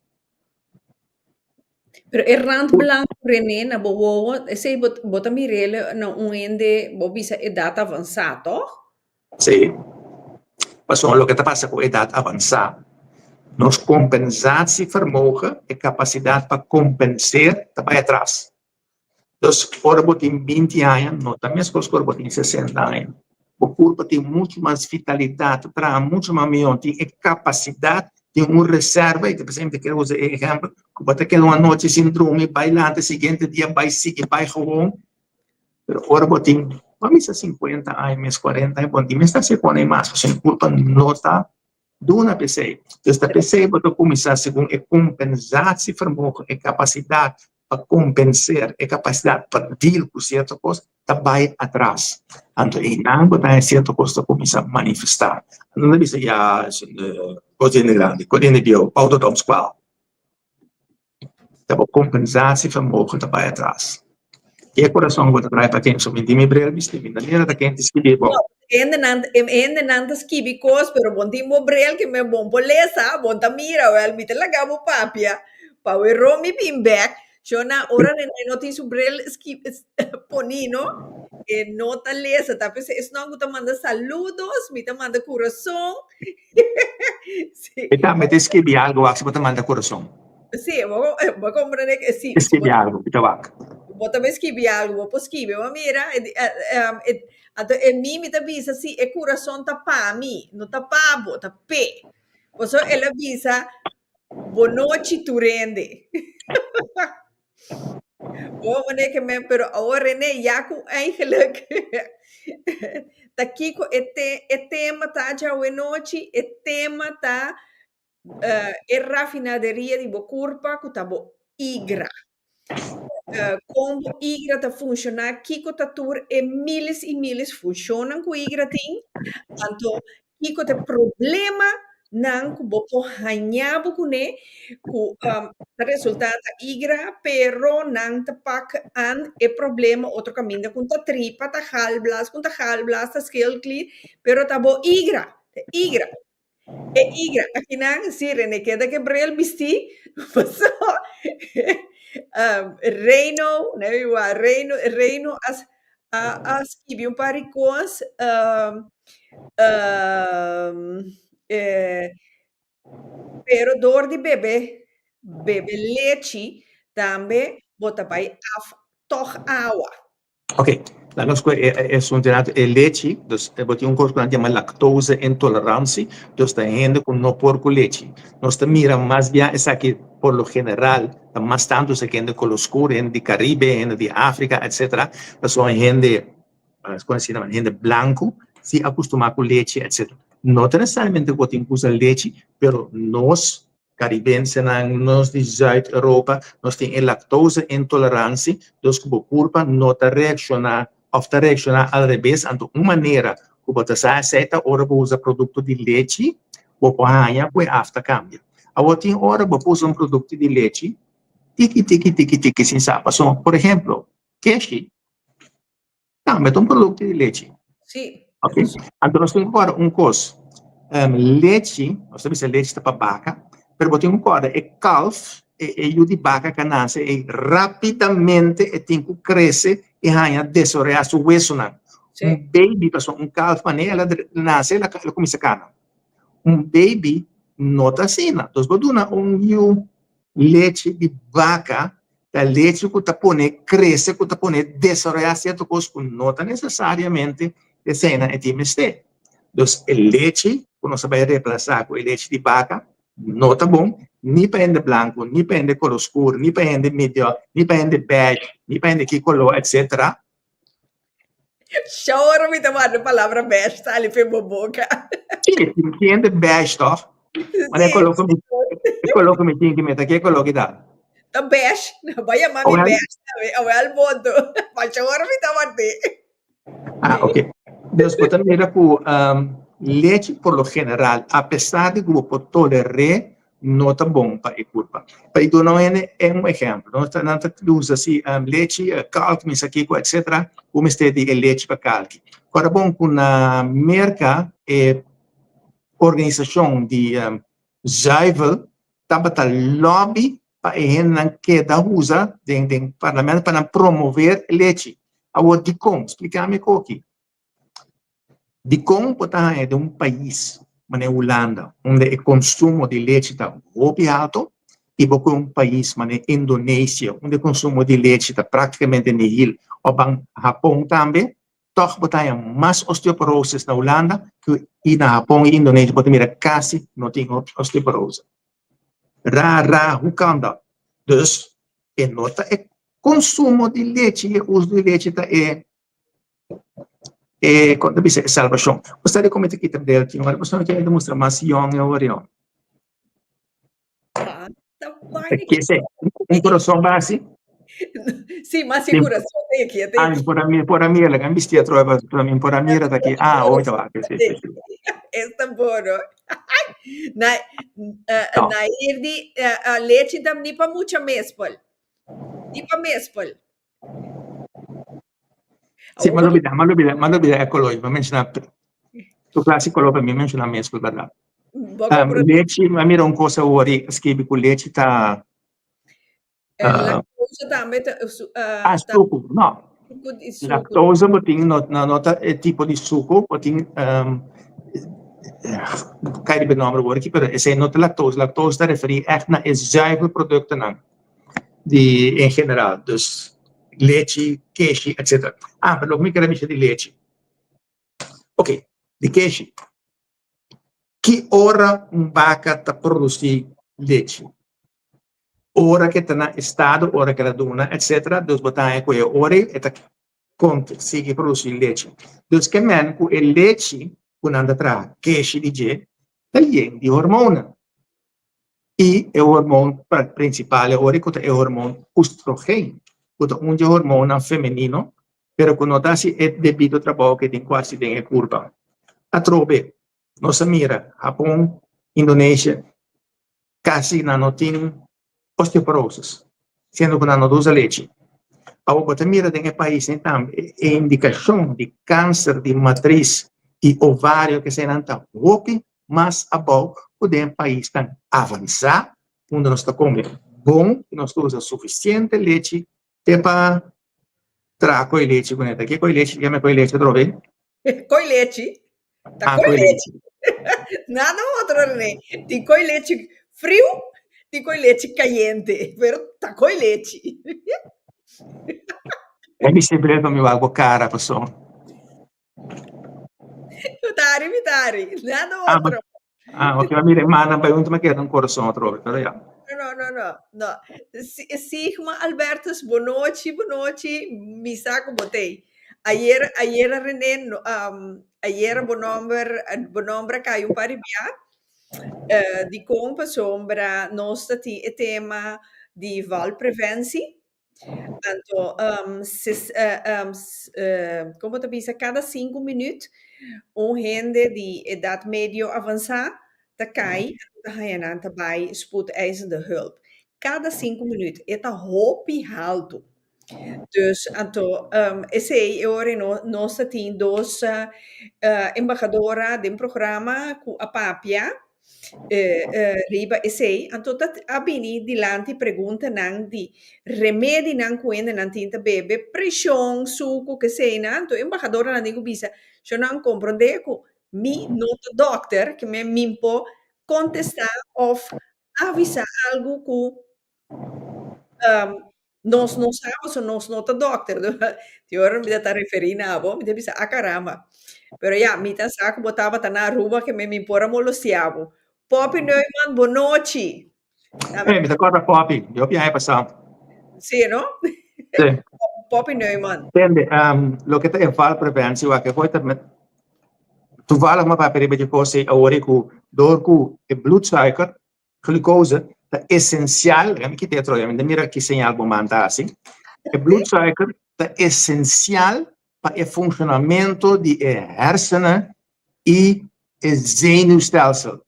Pero e rand blanco René na bo wowo, esei bo, bo ta mir'é na un hende, bo bisa edat avansá, tòg? Sí. Pasobra loke ta pasa ku edat avansá, nos kompensatievermogen, e kapasidat pa kompenser, ta bai atras. Dus ora bo tin binti aña no ta meskos ku ora bo tin sesenta aña. Bo kurpa tin muchu mas vitalidat, ta traha muchu mas mihó, tin e kapasidat, tin un reserva, i ta p'esei mi ta kere usa e ehèmpel ku bo ta keda un anochi sin drumi, bai lanta e siguiente dia, bai sigui, bai gewoon. Pero ora bo tin, bo a bisa sinkuenta aña mes, kuarenta aña, bo no tin mester hasi pone mas, pasobra e kurpa no ta duna p'esei. Dus ta p'esei bo ta kuminsá segun e kompensatievermogen, e kapasidat pa kompenser, e kapasidat pa deal ku sierto kos ta bai atras. Anto einan bo ta haña sierto kos ta kuminsá manifestá. Anto nan ta bisa, ya, kos di hende grandi, kos di hende bieu, ouderdomskwaal. Ta bo kompensatievermogen ta bai atras. E kurason ku bo ta traha pa ken? So mi tin mi bril bisti, mi ta mira ta ken ta skibi bo. Hendenan, hendenan ta skibi kos, pero bon tin bo bril ke men bon por lesa, bon ta mira, wèl mi ta laga bo papia pa wero mi bin bèk. Shona, ora Rene no tin su bril ski poni no, e no ta lesa, ta p'esei esnan ku ta manda saludos, mi ta manda kurason. Sí. E tambe ta skibi algo wak si bo ta manda kurason. Sí, bo, bo comprende que sí. Ta skibi algo, mi ta wak. Bo tambe skibi algo, bo por skibi, bo mira, e, e, e, anto e mi mi ta bisa si e kurason ta pa mi, no ta pa bo, ta p'e. Pasobra el a bisa bonochi tur hende. Bo meneer ke men, pero awor René, ya ku eigenlijk ta kiko e te e tema ta djawe nochi, e tema ta eh, e rafinaderia di bo kurpa ku ta bo igra. Eh, kon bo igra ta funshoná, kiko ta tur e miles i miles funshonnan ku igra tin, anto kiko ta e problema nan ku bo por haña bo kuné ku ta resultá ta igra pero nan ta pak an e problema otro kaminda ku ta tripa ta galblas ku ta galblas ta schildklier pero ta bo igra ta igra e igra akinan si Rene keda ke bril bisti paso Reino Reino Reino a a a skibi un par di kos pero dor di bebe bebe lechi tambe bo ta bai af tog awa. Ok, laga nos koe e asuntu inderdaad e lechi, dus bo tin un kos ku nan ta yama lactose intolerantie, dus ta hende ku no por ku lechi. Nos ta mira mas bia esaki por lo general ta mas tantu esaki hende kolo skur, hende di Karibe, hende di Afrika, etcetera, pasobra hende, kon asina nan, hende blanku si a kustumá ku lechi, etcetera. No ta nesesariamente ku bo tin ku usa lechi, pero nos karibensenan, nos di Zuid Europa, nos tin e lactose intolerantie, dus ku bo kurpa no ta reakshoná òf ta reakshoná al rebes, anto un manera ku bo ta sa esei ta ora bo usa produkto di lechi, bo por haña ku e af ta kambia. Awor tin ora bo por usa un produkto di lechi tiki tiki tiki tiki sin sa pasobra, por ehemplo, keshi tambe ta un produkto di lechi. Sí. Ok, anto nos tin ku kòrda un kos, lechi, nos ta bisa lechi ta pa baka, pero bo tin ku kòrda e kalf, e e yu di baka ku a nase ei rapidamente e tin ku krese i haña desaroyá su wesonan. Sí. Un baby, pasobra un kalf manera el a nase el a kuminsá kana. Un baby no ta asina. Entonces bo duna un yu lechi di baka, ta lechi ku ta pone krese, ku ta pone desaroyá sierto kos ku no ta nesesariamente eseinan e tin mester. Dus e lechi ku nos a bai replasá ku e lechi di baka no ta bon ni pa hende blanku, ni pa hende kolo skur, ni pa hende medio, ni pa hende beige, ni pa hende ki kolo, etsetera. Shora mi ta warda palabra beige sali fe bo boca. Sí, tin hende beige toch? Maar e color ku mi, e color ku mi tin ki meta, ke color ki ta? Ta beige, bo yama mi beige tambe, awel boto. Ma shora mi ta ward'é. Ah, ok. Dus bo ta mira ku lechi por lo general, apesar di ku bo por toler'é. no ta bon pa e kurpa. Pa i duna un hende un ehèmpel, nos ta nan ta usa si lechi, kalk, mi sa kiko etsetera, bo mester di e lechi pa kalki. Kòrda bon ku na Merka e organisashon di zuivel tabata lobby pa e hendenan keda usa den den parlamento pa nan promover lechi. Awor dikon? Splika mi koki. Dikon bo ta haña den un pais manera Hulanda unda e konsumo di lechi ta hopi alto i bo ku un pais manera Indonesia unda e konsumo di lechi ta praktikamente nihil òf ban Hapon tambe tòg bo ta haña mas osteoporosis na Hulanda ku i na Hapon i Indonesia bo ta mira kasi no tin osteoporosis. Ra ra hoe kan dat? Dus e no ta e konsumo di lechi i e uso di lechi ta e E kon ta bisa e salbashon. Bo sa di kon mi ta kita bril aki? Ora pasobra mi kier mustra mas yòn e ora yòn. Ah, ta bai. Kese, un kurason ba hasi? Sí, mas si kurason te aki, te Ah, mi por a mira, por a mira, laga mi bisti atrobe pa mi por a mira ta aki. Ah, oy ta wak, sí, sí, sí. Esta bono. Na, No. Nair di lechi ta ni pa mucha mespel. Ni pa mespel. Sí, m'a lubida, m'a lubida, m'a lubida e color. M'a menciona tu clase color, pero mi menciona mescla, verdad? Lechi, m'a mira un cosa awor y skibi cu lechi ta Lactosa tambe ta Ah, sucu, no. Lactosa bo tin no no ta e tipo di sucu, bo tin kai riba e nomber awor aki, pero esei no ta lactosa. Lactosa ta referi echt na e zuivelproductonan. Di en general, dus lechi, keshi, etcetera. Ah, pero loke mi kere bisa di lechi. Ok, di keshi. Ki ora un baka ta produci lechi? Ora ke ta na estado, ora ke ta duna, etcetera, dus bo ta haña ku e ora ei e ta sigui produci lechi. Dus ke men ku e lechi ku nan ta traha keshi di dje ta yen di hormonan. I e hormon prinsipal e ora ku ta e hormon oestrogeen, ku ta un di e hormonnan femenino, pero ku no ta hasi e debido trabou ku e tin ku hasi den e kurpa. Atrobe, nos a mira Hapon, Indonesia, kasi nan no tin osteoporosis, siendo ku nan no ta usa lechi. Awor bo ta mira den e paisnan tambe e indikashon di kanser di matris i ovario keseinan ta hopi mas abou ku den e paisnan avansá unda nos ta kome bon i nos ta usa sufisiente lechi te pa traha koi lechi kuné. Ta ke koi lechi? Yama koi lechi atrobe? Koi lechi? Ta Ah, koi koi lechi. lechi. Nada otro, René. Tin koi lechi friu, tin koi lechi kayente, pero ta koi lechi. E mi siempre pa mi wak bo kara paso. Mitari, mitari. Nada Ah, otro. ah, ok, mira, mana pa un me queda un corazón otro vez, pero ya. No, no, no, no. Sigma Albertus, bonochi, bonochi, mi sa ku bo t'ei. Ayer, ayer René, no, ayer bo nomber, bo nomber a kai un par di bia. Dikon? Pasobra nos ta tin e tema di valpreventie. Anto, como ta bisa, cada 5 minuut un hende di edad medio avanzá ta cai, anto ta haña nan ta bai spoedeisende hulp. Cada 5 minuut, e ta hopi haltu. Dus, anto, esei e ora no, nos ta tin dos embahadora den programa cu a papia riba esei, anto ta a bini dilanti preguntanan di remedinan ku hendenan tin ta bebe, preshon, suku, keseinan, anto e embahadornan tin ku bisa, shornan komprondé ku mi no ta dòkter, ke mi por kontestá òf avisá algu ku Nos no sa pasobra nos no ta dokter. Tin ora mi ta ta referí na bo, mi ta bisa, ah caramba. Pero ya, mi ta sa ku bo tabata na Aruba ke mi por a molestia bo. Poppy Neuman, bonochi. Hey, mi ta kòrda Poppy, di hopi aña pasá. Sí, no? Sí. Poppy Neuman. Tende, loke ta e valpreventie wak, e hoy ta toevallig mi a papia riba dje kos ei awor ei ku dor ku e bloedsuiker Glucose ta esencial, laga mi kita e otro, mi ta mira ki señal bo man ta hasi. E bloedsuiker ta esencial pa e funcionamento di e hersenen i e zenuwstelsel.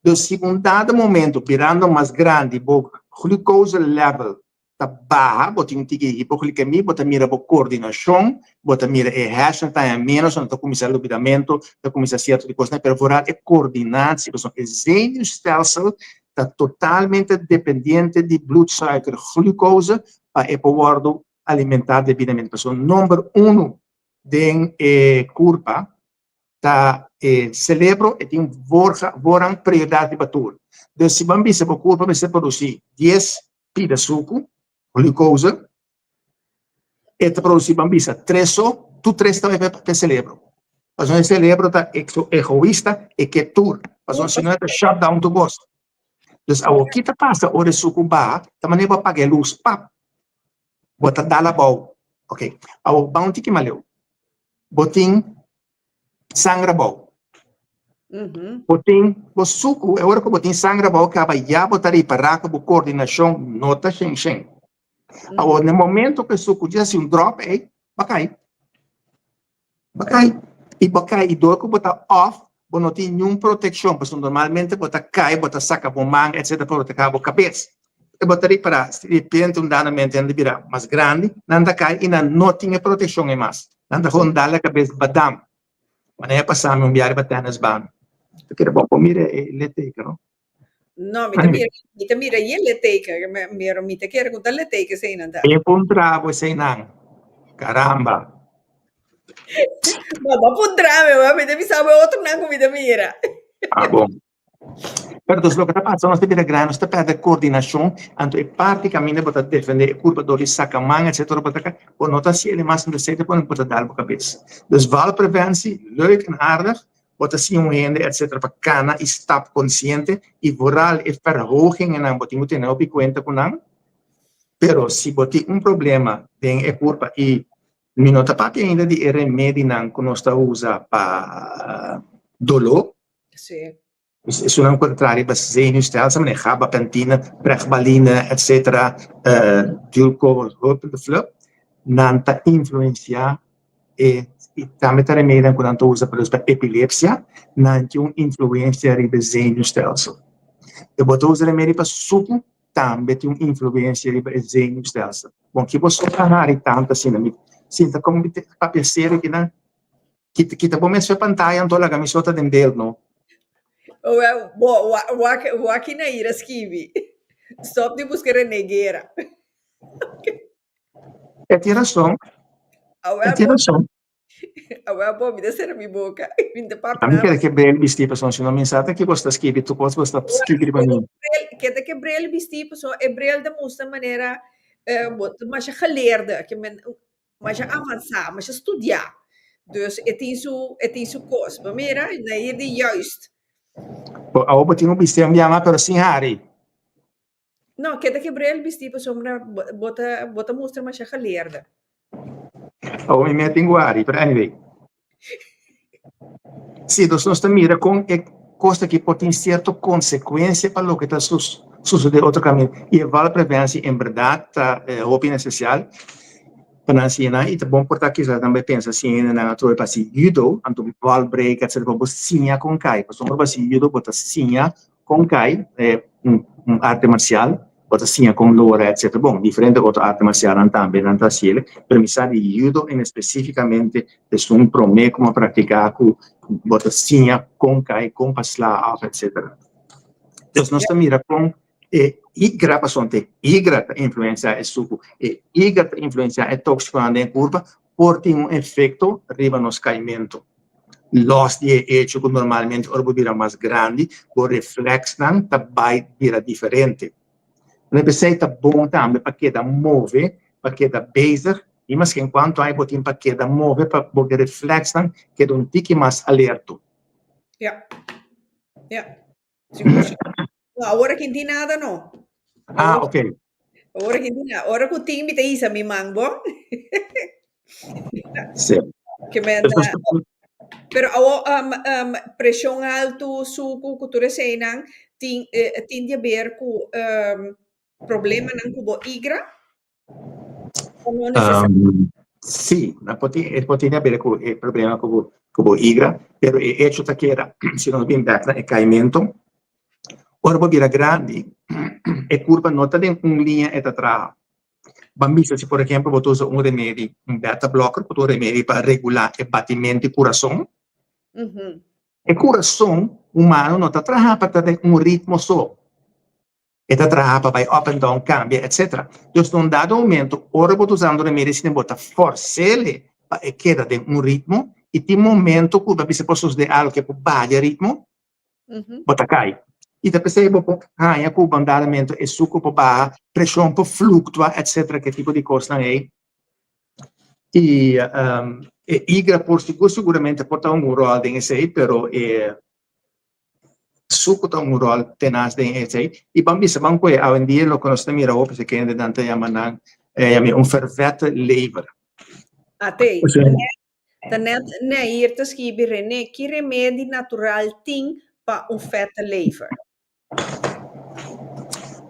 Dus si un dado momento, birando mas grandi, bo glucose level ta baha, bo tin un tiki di hipoglikemia, bo ta mira bo koordinashon, bo ta mira e hersenen ta haña ménos, nan ta kuminsá lubidamentu, ta kuminsá sierto di kosnan, pero vooral e koordinatie, pasobra e zenuwstelsel ta totalmente dependiente di bloedsuiker glucose pa e por wòrdu alimentá debidamente. Pasobra number uno den e kurpa ta e celebro, e tin voorrang prioridad riba tur. Dus si bo bisa bo curpa mester produci dies pida sucu, glucose, e ta produci bo bisa tres so, tur tres ta bai pa e celebro. Pasobra e celebro ta egoista, e ke tur, pasobra si no e ta shut down tur cos. Dus awor ki ta pasa ora e sucu baha? Ta manera bo a paga e luz, pap! Bo ta dal abou. Ok, awor ban un tiki maleu. Bo tin sanger abou. Bo tin bo suku, e ora ku bo tin sanger abou kaba ya bo ta ripará ku bo koordinashon no ta shen shen. Awor na e momento ku e suku djis hasi un dròp ei, bo a kai. Bo a kai. I bo a kai i dor ku bo ta òf bo no tin niun protekshon pasobra normalmente bo ta kai bo ta saka bo man etcetera pa proteha bo kabes. E bo ta ripará si di repente un danamente nan ta bira mas grandi nan ta kai i nan no tin e protekshon ei mas. Nan ta gewoon dal e kabes badam. Manera a pasa mi un biaha riba tennisbaan. Ta kere bo por mira e litteken no. No, mi ta mira, mi ta mira e litteken, pero mi ta kere ku ta litteken eseinan ta. E puntra bo eseinan. Caramba. No, bo a puntra mi, bo mi ta bisa bo e otronan ku mi ta mira. Ah, bon. Pero dus loke ta pasa, nos ta bira grandi, nos ta pèrdè koordinashon, anto e parti kaminda bo ta defendé e kurpa dor di saka man, etsetera, bo ta kai, bo no ta hasi e mas anto esei ta pone ku bo ta dal bo kabes. Dus valpreventie, leuk en aardig, bo ta siña un hende etsetera pa kana i stap konsiente i vooral e verhogingennan bo tin ku tene hopi kuenta ku nan, pero si bo tin un problema den e kurpa i mi no ta papia ainda di e remedinan ku nos ta usa pa doló. Sí. Esunnan ku ta traha riba zenuwstelsel, manera gabapentina, pregbaline, etcetera, dulko, hup de flup, nan ta influensiá e i tambe ta remedinan ku nan ta usa pa pa epilepsia, nan tin un influensia riba e zenuwstelsel. E bo ta usa remedi pa suku, tambe tin un influensia riba e zenuwstelsel. Bon, ki bo so ta hari tantu asina? Mi sinta komo mi ta papia serio kinan. Kita kita bo mes fe pantaya anto laga mi sota den beeld no. Wel, bo wak wak Naira skibi. Stop di buska Rene Guerra. E tin rason. E tin rason. Awel bo, mi ta sera mi boka. Mi ta papia nada. Mi kere ke bril bisti pasobra si no mi sa ta ki bo sta skibi tur kos bo sta skibi riba mi. Keda ke bril bisti pasobra e bril ta mustra manera bo ta masha geleerde. Ke men Masha avansá, masha studiá. Dus e tin su, e tin su kos. Bo mira, na hier di juist. Bo awor bo tin un bisti ambiama pero sin hari. No, keda ke bril bisti pasobra bo ta, bo ta mustra masha geleerde. Awor mi mia tin ku hari, pero anyway. Sí, dus nos ta mira kon e kos aki por tin sierto konsekuensia pa loke ta susede otro kaminda. I e valpreventie en bèrdat ta hopi nesesial pa nan siña nan i ta bon por ta kisas nan bai pensa siña nan atrobe pa hasi judo, anto valbreken etcetera pa bo siña kon kai. Pasobra bo hasi judo bo ta siña Kon kai e un arte marsial, bo ta siña kon lora etcetera. Bon, diferente otro arte marsialnan tambe nan ta hasiel, pero mi sa di judo en espesífikamente esun promé ku mi a praktiká ku bo ta siña kon kai, kon pa sla òf etcetera. Dus nos ta mira kon e igra, pasobra e igra ta influensiá e suku, e igra ta influensiá e tóksikonan den e kurpa, por tin un efekto riba nos kaimentu. Lòs di e echo ku normalmente ora bo bira mas grandi, bo reflèksnan ta bai bira diferente. Nan p'esei ta bon tambe pa keda move, pa keda bezig, i maske en kuantu aña bo tin pa keda move pa bo reflèksnan keda un tiki mas alerto. Ja, ja. Sigur, sigur. No, awor aki no tin nada no. Ah, ok. Awor aki no tin nada. Ora ku tin mi ta hisa mi man bo. Sí. Ke men ta, pero awor um, um, preshon altu, suku, ku tur eseinan tin eh, tin di haber ku um, problemanan ku bo igra? Sí, nan por tin, e por tin haber ku e problema ku bo, ku bo igra, pero e hecho ta keda, si nos bin bek na e kaimento. Ora bo bira grandi, e kurpa no ta den un liña e ta traha. Ban bisa si por ehempel bo ta usa un remedi, un beta blocker, ku ta un remedi pa regulá e batimento di kurason. E kurason humano no ta traha pa ta den un ritmo so. E ta traha pa bai up and down, kambia, etcetera. Dus na un dado momento, ora bo ta usando remedi asina bo ta fors'el pa e keda den un ritmo i tin momento ku ta bisa por sosodé algu ke por baha di e ritmo, bo ta kai. I ta p'esei bo por haña ku un dado momento e suku por baha, preshon por fluktua, etcetera, ke tipo di kosnan ei. I e igra por sigur seguramente por ta hunga un ròl den esei, pero e suku ta hunga un ròl tenas den esei. I ban bisa ban ku awendia loke nos ta mira hopi si kende nan ta yama nan yama un vervette lever. Atei, Ta net Nair ta skibi Rene, ki remedi natural tin pa un vette lever?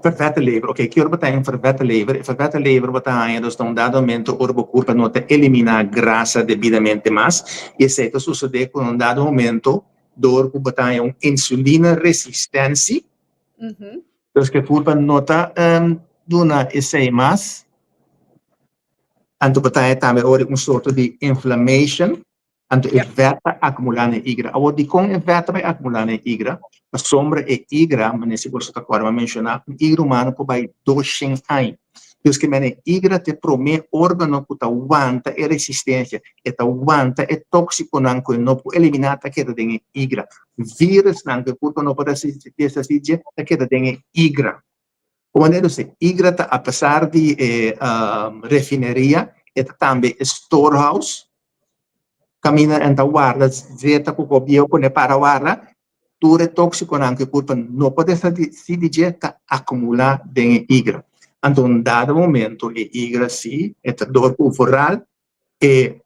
Vervette lever, ok, ki ora bo ta haña un vervette lever? E vervette lever bo ta haña dus na un dado momento ora bo kurpa no ta eliminá grasa debidamente mas, i esei ta sosodé ku na un dado momento dor ku bo ta haña un insulina resistensi, dus ku e kurpa no ta duna esei mas. Anto bo ta haña tambe ora un sorto di inflammation, anto e vèt ta akumulá na e igra. Awor, dikon e vèt ta bai akumulá na e igra? Pasobra e igra, manera si boso ta kòrda mi a menshoná, un igra humano por bai doshen aña. Dus ke mene e igra ta e promé órgano ku ta wanta e resistensia, e ta wanta e tóksikonan ku e no por eliminá ta keda den e igra. Vírusnan ku e kurpa no por desasí dje ta keda den e igra. Ku manera usted, igra ta apesar di e refineria, e ta tambe e storehouse, kaminda nan ta warda zeta ku ko bieu pone para warda, tur e toksikonan ku e kurpa no por deshasí di dje ta akumulá den e igra. Anto un dado momento e igra si e ta dor ku vooral e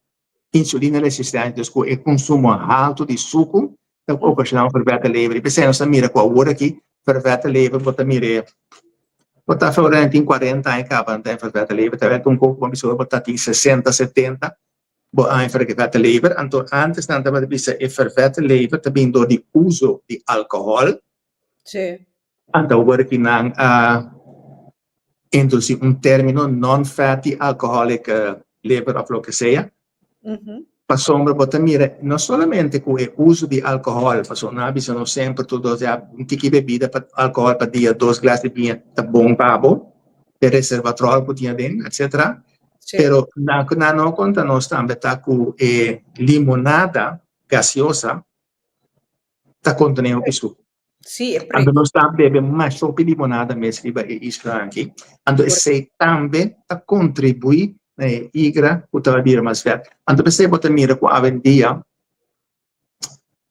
insulina resistente, dus ku e konsumo haltu di suku ta okashoná un vervète lever. I p'esei nos ta mira ku awor aki vervète lever bo ta mir'é, bo ta ora nan tin kuarenta aña kaba nan ta haña vervète lever, ta wèt un koko bo bisa bo ta tin sesenta, setenta bo a haña vervète lever. Anto antes nan tabata bisa e vervète lever ta bin dor di uso di alkohòl. Anto awor aki nan a introduci un termino non-fatty alcoholic liver of loke sea, pasobra bo ta mira no solamente cu e uso di alcohol, pasobra nan a bisa nos semper tur dos ya un tiki bebida pa alcohol pa dia, dos glas di biña ta bon pa bo, e resveratrol cu tin aden, etcetera, pero nan nan no conta nos tambe ta cu e limonada gaseosa ta contene hopi sucu. Sí, e Anto nos ta bebe masha hopi limonada mes riba e isla aki. Anto esei tambe ta kontribuí na e igra ku ta bira mas vèt. Anto p'esei bo ta mira ku awendia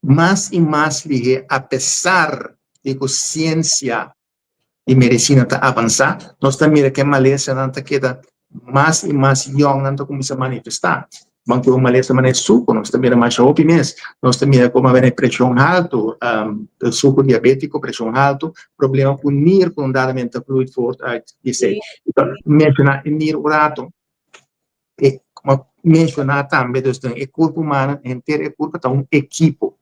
mas i mas lihé apesar di ku siensia di medisina ta avansá, nos ta mira ku e malesanan ta keda mas i mas yòn nan ta kuminsá manifestá. Ban ku un malesa manera suku, nos ta mira masha hopi mes. Nos ta mira komo a preshon haltu, suku diabétiko, preshon haltu, problema ku nir ku un dadamente ta vloeit voort uit di esei. Menshoná e nir un rato, e komo menshoná tambe dus den e kurpo humano henter e kurpo ta un ekipo.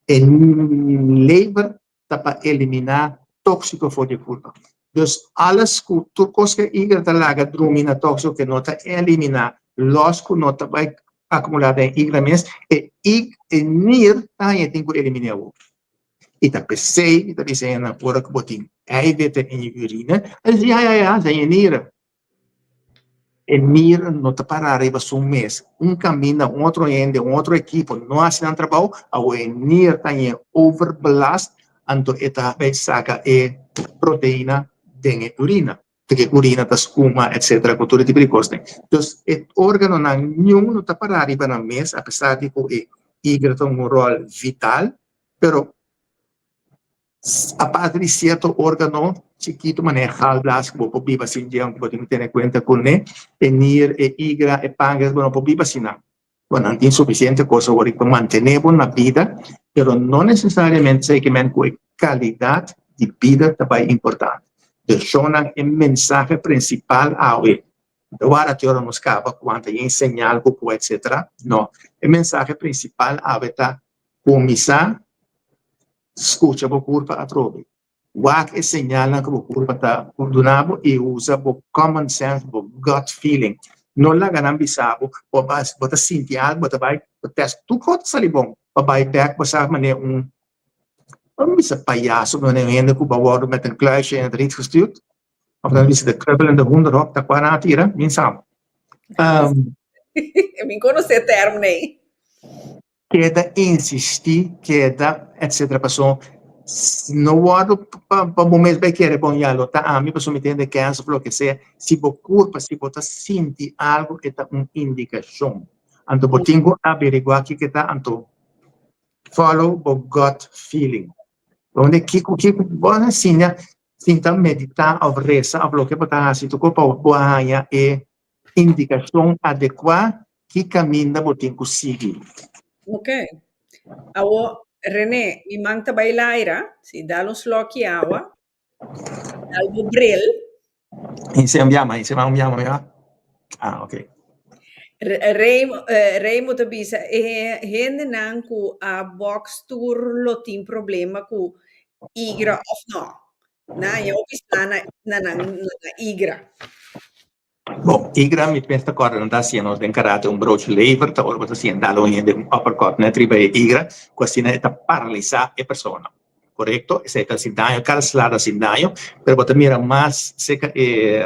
E lever ta pa eliminá tóksiko for di e kurpa. Dus alles ku tur kos ku e igra ta laga drumi na tóksiko ku e no ta eliminá, lòs ku no ta bai akumulá den e igra mes, e ig e nir ta haña tin ku eliminé awor. I ta p'esei mi ta bisa hende ora ku bo tin eiwitten den e urine, a di ya ya ya, den e nira. E nir no ta para riba su mes. Un kaminda un otro hende, un otro ekipo no hasi nan trabou, awor e nir ta haña overbelast, anto e ta bai saka e proteina den e urina. Te e urina ta skuma etcetera ku tur e tipo di kosnan. Dus e organonan niun no ta para riba nan mes apesar di ku e igra ta un ròl vital, pero Aparte di sierto organo chikitu manera e galblaas ku bo por biba sin dje, aunke bo tin ku tene kuenta kuné, e nir, e igra, e pankreas, bo no por biba sin nan. Bo nan tin sufisiente kos awor pa mantené bo na bida, pero no nesesariamente esei ke men ku e kalidat di bida ta bai importante. Deshonnan e mensahe prinsipal awe, no ta wara te ora nos kaba ku anta yen señal ku ku etsetera, no, e mensahe prinsipal awe ta kuminsá Skucha bo kurpa atrobe. Wak e señalnan ku bo kurpa ta duna bo i usa bo common sense, bo gut feeling. No laga nan bisa bo, bo bo ta sinti algu, bo ta bai bo test tur kos ta sali bon, bo bai bek bo sa manera un, bo no bisa payaso, manera un hende ku bo a wòrdu met een kluisje in het riet gestuurd, of nan bisa de krubbelende hoenderhok ta kua nan a tira, mi sa. Mi konosé e tèrmino ei. Keda insistí, keda etcetera paso no wòrdu pa pa bo mes bai kere bon ya lo ta ami paso mi tin de kèns of loke sea, si bo kurpa si bo ta sinti algu e ta un indikashon, anto bo tin ku averiguá kiko ta anto follow bo gut feeling, donde kiko kiko bo a siña sinta meditá of resa of loke bo ta hasi tur pa bo haña e Indikashon adekuá ki kaminda bo tin ku sigui. Ok. Awo, René, mi man ta bai laira, si dal un slòki awa, dal bo bril. Inse un biama, inse un biama, mi Ah, ok. Remo ta bisa, e hendenan ku a box tur lo tin problema ku igra of no? Nan ya hopi sla na na nan na igra. Bon, igra mi pens ta kòrda nan ta hasié nos den karate un broch lever ta ora bo ta hasié dal un hende un uppercut net riba e igra ku asina e ta paralisá e persona. Korekto? Esei ta hasi daño, kada sla ta hasi daño, pero bo ta mira mas serka e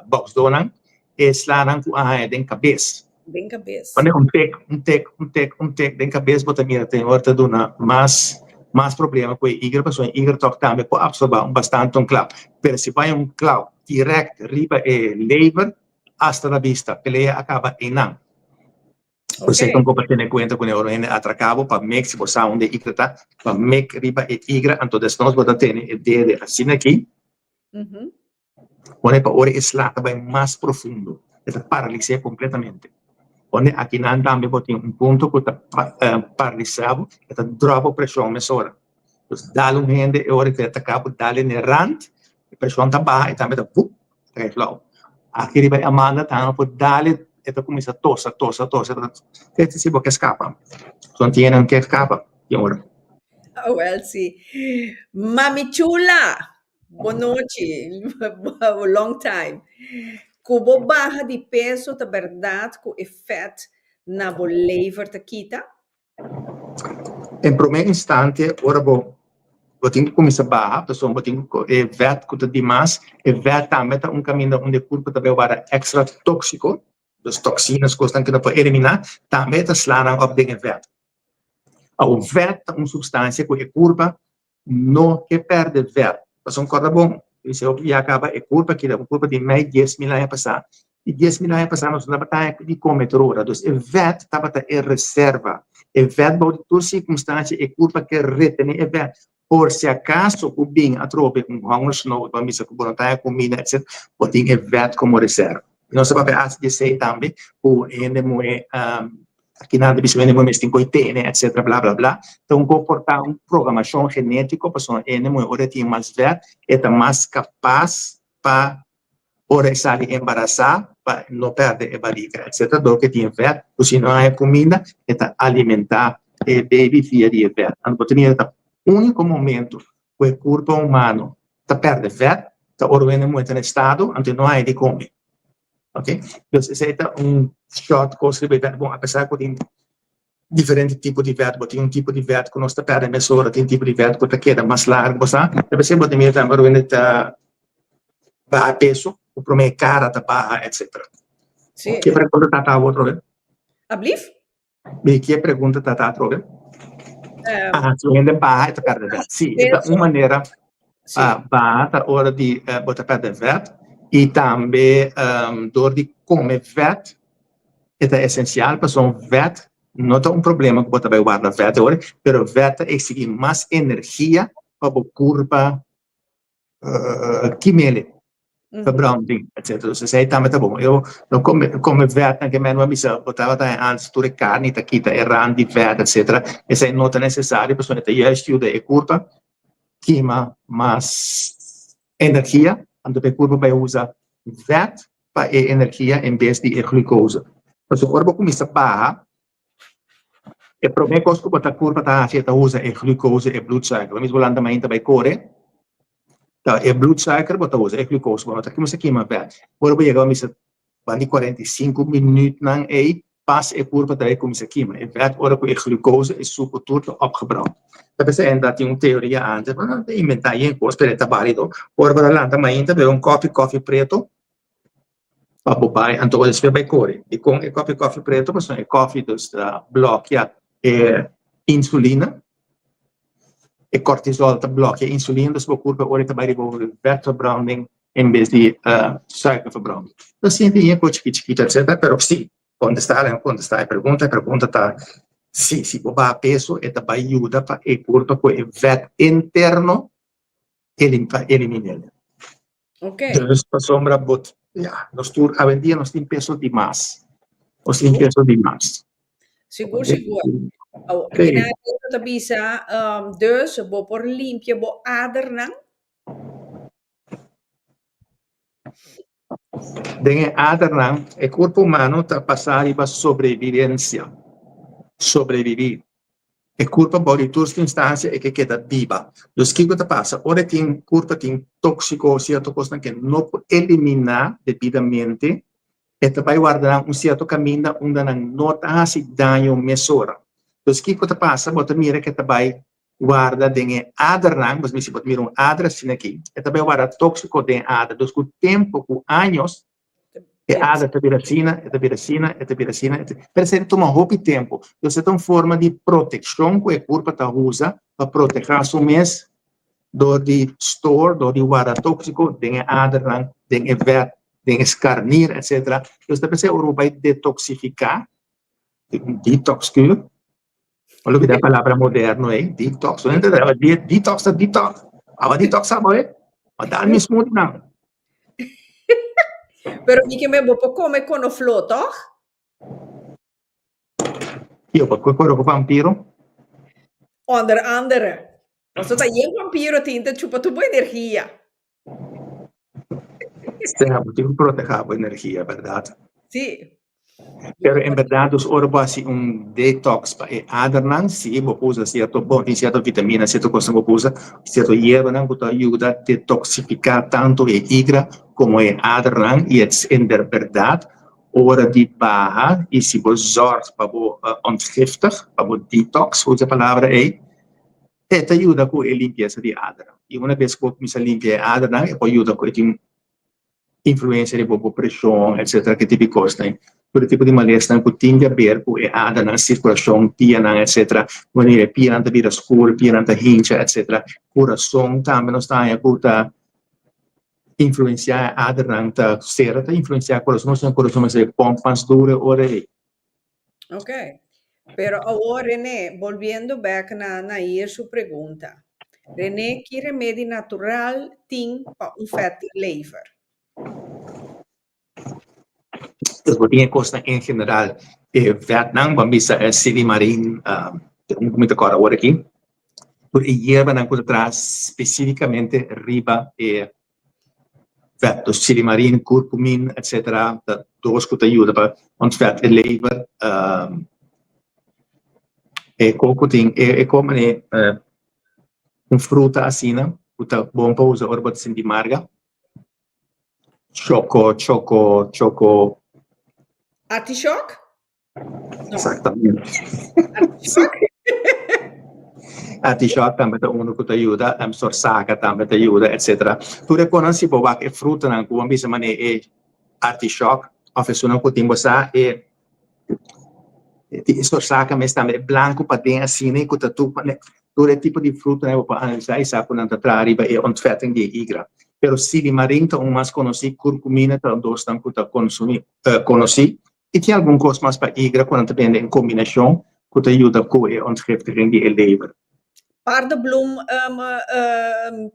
bòksdónan e slanan ku a haña den kabes. Den kabes. Wanneer un tek, un tek, un tek, un tek den kabes bo ta mira ten ora ta duna mas mas problema ku e igra pasobra e igra tòg tambe por absorbá un bastante un klap. Pero si bai un klap dirèkt riba e lever hasta la bista, pelea a kaba einan. Por esei ta un pa tene kuenta ku ora hende atraká bo pa mek si bo sa unda e igra ta, pa mek riba e igra anto desnos bo ta tene e dede asina aki. Pone pa ora e sla ta bai mas profundo, e ta paralis'é kompletamente. Pone akinan tambe bo tin un punto ku ta paralisá bo, e ta dròp bo preshon mesora. Dus dal un hende e ora ku e ataká bo, dal e na e rant, e preshon ta baha i tambe ta vup, ta kai flou. Aki riba e Amanda tambe por dal e, e ta kuminsá tosa, tosa, tosa, te si bo ke skapa. So tin hende no ke skapa tin ora. Awèl si. Mami chula! Bonochi, long time. Ku bo baha di peso ta bèrdat ku e fèt na bo lever ta kita? En promé instante ora bo bo tin ku kuminsá baha pasobra bo tin ku e vèt ku ta dimas, e vèt tambe ta un kaminda unda e kurpo ta bai wara èkstra tóksiko, dus toksinas kosnan ku no por eliminá, tambe e ta sla nan òp den e vèt. Awor vèt ta un supstansia ku e kurpa No ke perde vèt. Pasobra kòrda bon, mi hopi ya kaba e kurpa aki ta un kurpa di mei 10,000 aña pasá, i 10,000 aña pasá nos no tabata haña di kome tur ora. Dus e vèt tabata e reserva. E vèt bou di tur sirkunstansia e kurpa ke retené e vèt. Por si akaso ku bin atrobe un hongersnood, bo a misa ku bo no ta haña kumida etcetera, bo tin e vèt komo reserva. Nos a papia hasi di esei tambe ku hende muhé Akinan ta bisa hende muhé mester tin koe tene etcetera bla bla bla. Ta un por ta un programashon genetiko pasobra hende muhé ora e tin mas vèt e ta mas kapas pa ora e sali embarasá pa no pèrdè e barika etcetera dor ku e tin vèt ku si no haña kuminda e ta alimentá e baby via di e vèt. Anto bo ta mira ta úniko momento ku e kurpa humano ta pèrdè vèt ta ora hende muhé ta na estado anto e no haña di kome. Ok, dus esei ta un short kos riba e vèt. Bon, apesar ku tin diferente tipo di vèt, bo tin un tipo di vèt ku nos ta pèrdè mesora, tin tipo di vèt ku ta keda mas largu, bo sa. Ta p'esei bo ta mira tambe ora hende ta baha peso, ku promé e kara ta baha, etcetera. Sí. Ke pregunta ta ta awo atrobe? Ablief? Mi ke pregunta ta ta atrobe? Ah, si hende baha e ta pèrdè vèt. Sí, e ta un manera pa baha ta ora di bo ta pèrdè vèt i tambe dor di kome vèt e ta esensial pasobra vèt no ta un problema ku bo ta bai warda vèt awor, pero vèt ta eksigí mas energia pa bo kurpa kimele, verbranding, etcetera. Dus esei tambe ta bon. Eu no come, come vet, ke men a bisa, bo tabata haña antes tur e carni ta kita e rand di vet, etcetera. Esei no ta necesario, pasobra e ta juist yuda e curpa kima mas energia, anto pa e curpa bai usa vet pa e energia en bes di e glucose. Pasobra ora bo cuminsa baha, E promé kos ku bo ta kurpa ta hasi e ta usa e glucose, e bloedsuiker. Lo mismo lanta mainta bai kore. Ta e bloedsuiker bo ta usa, e glucose, bo no ta kuminsá kima vèt. Ora bo yega bo mester ban di 45 minütnan ei pas e kurpa ta bai kuminsá kima e vèt ora ku e glucose, e suku tur ta opgebrand. Ta p'esei hende a tin un teoria antes, bo no ta inventá yen kos pero e ta bálido. Ora bo ta lanta mainta bebe un kòfi, kòfi preto pa bo bai anto bo despues bai kore. Dikon e kòfi kòfi preto? Pasobra e kòfi dus ta blòkia e insulina. E cortisol ta blòkia e insulina, dus bo kurpa ora e ta bai riba bo vetverbranding en bes di suikerverbranding. Ta sinti yen kos chikit chikit etcetera, pero si, kontestá nan kontestá e pregunta, e pregunta ta si, si bo baha peso e ta bai yuda pa e kurpa ku e vèt interno pa elimin'el. Dus pasobra bo, ya, nos tur awendia nos tin peso di mas, nos tin peso di mas. Sigur, sigur. Awo, kina ta bisa, dus bo por limpia bo adernan? Den e adernan, e kurpo humano ta pasá riba sobrevivensia, sobreviví. E kurpo bou di tur sirkunstansia e ke keda biba. Dus kiko ta pasa? Ora e tin kurpo tin tóksiko o sierto kosnan ke no por eliminá debidamente, e ta bai warda nan un sierto kaminda unda nan no ta hasi daño mesora. Dus kiko ta pasa? Bo ta mira ke ta bai warda den e adernan, bo si bo ta mira un ader asina aki, e ta bai warda tóksiko den e ader. Dus ku tempu, ku años, e ader ta bira asina, e ta bira asina, e ta bira asina, e ta, pero esei ta tuma hopi tempu. Dus e ta un forma di protekshon ku e kurpa ta usa pa protehá su mes dor di store, dor di warda tóksiko den e adernan, den e vèt, den e skarnir, etsetera. Dus ta p'esei ora bo bai detoksifiká, un detox kuur, Bo lo bira palabra moderno ei, detox. Bo hende ta detox ta detox. Awa detox abo e? Ma dal mi smoothie nan. Pero mi ke men bo por come konofló, toch? Yo por kore ku vampiro. Onder andere. Pasobra ta yen vampiro tin ta chupa tur bo energia. Sea, bo tin ku protehá bo energia, bèrdat? Sí. Pero en bèrdat dus ora bo hasi un detox pa e adernan, sí, bo por usa sierto, bon, tin sierto vitamina, sierto kosnan bo por usa, sierto yerbanan ku ta yuda detoksifiká tantu e igra komo e adernan i es en bèrdat ora di baha i si bo zòrg pa bo ontgiftig, pa bo detox, usa e palabra ei, E ta yuda ku e limpiesa di adernan. I una bes ku bo kuminsá limpia e adernan, e por yuda ku e tin influensia riba bo preshon, etsetera, ki tipo di kosnan. Tur e tipo di malesnan ku tin di aber ku e adernan, sirkulashon, pianan, etsetera. Manera e pianan ta bira skur, pianan ta hincha, etsetera. Kurason tambe nos ta haña ku ta influensiá e adernan, ta sera ta influensiá kurason, nos tin kurason mester pòmp mas duru e ora ei. Ok. Pero awor René, bolbiendo bek na Nair su pregunta. René, ki remedi natural tin pa un fatty lever? Dus bo tin e kosnan en general, e vetnan, bo a bisa e silimarin, un ku mi ta kòrda awor aki, tur e yerbanan ku ta traha spesífikamente riba e Vet, dus silimarin, kurkumin, etcetera, ta dos ku ta yuda pa ontvet e lever. E koko tin e ko mane un fruta asina ku ta bon pa usa ora bo ta sinti marga. Choko, choko, choko. Artishok? Exactamente. Artichok tambe ta uno ku ta yuda, sorsaka tambe ta yuda, etcetera. Tur e konan si bo wak e frutanan ku bo a bisa manera e artichok òf esunnan ku tin bo sa e sorsaka mes tambe e blanku paden asina i ku ta tur tur e tipo di frutanan bo por analisá i sa ku nan ta traha riba e ontvetting di e igra. Pero silimarin ta un mas konosí, kurkumina ta dosnan ku ta konsumí konosí. I tin algun kos mas pa igra ku nan ta bende en kombinashon ku ta yuda ku e ontgiftiging di e lever. Paardenbloem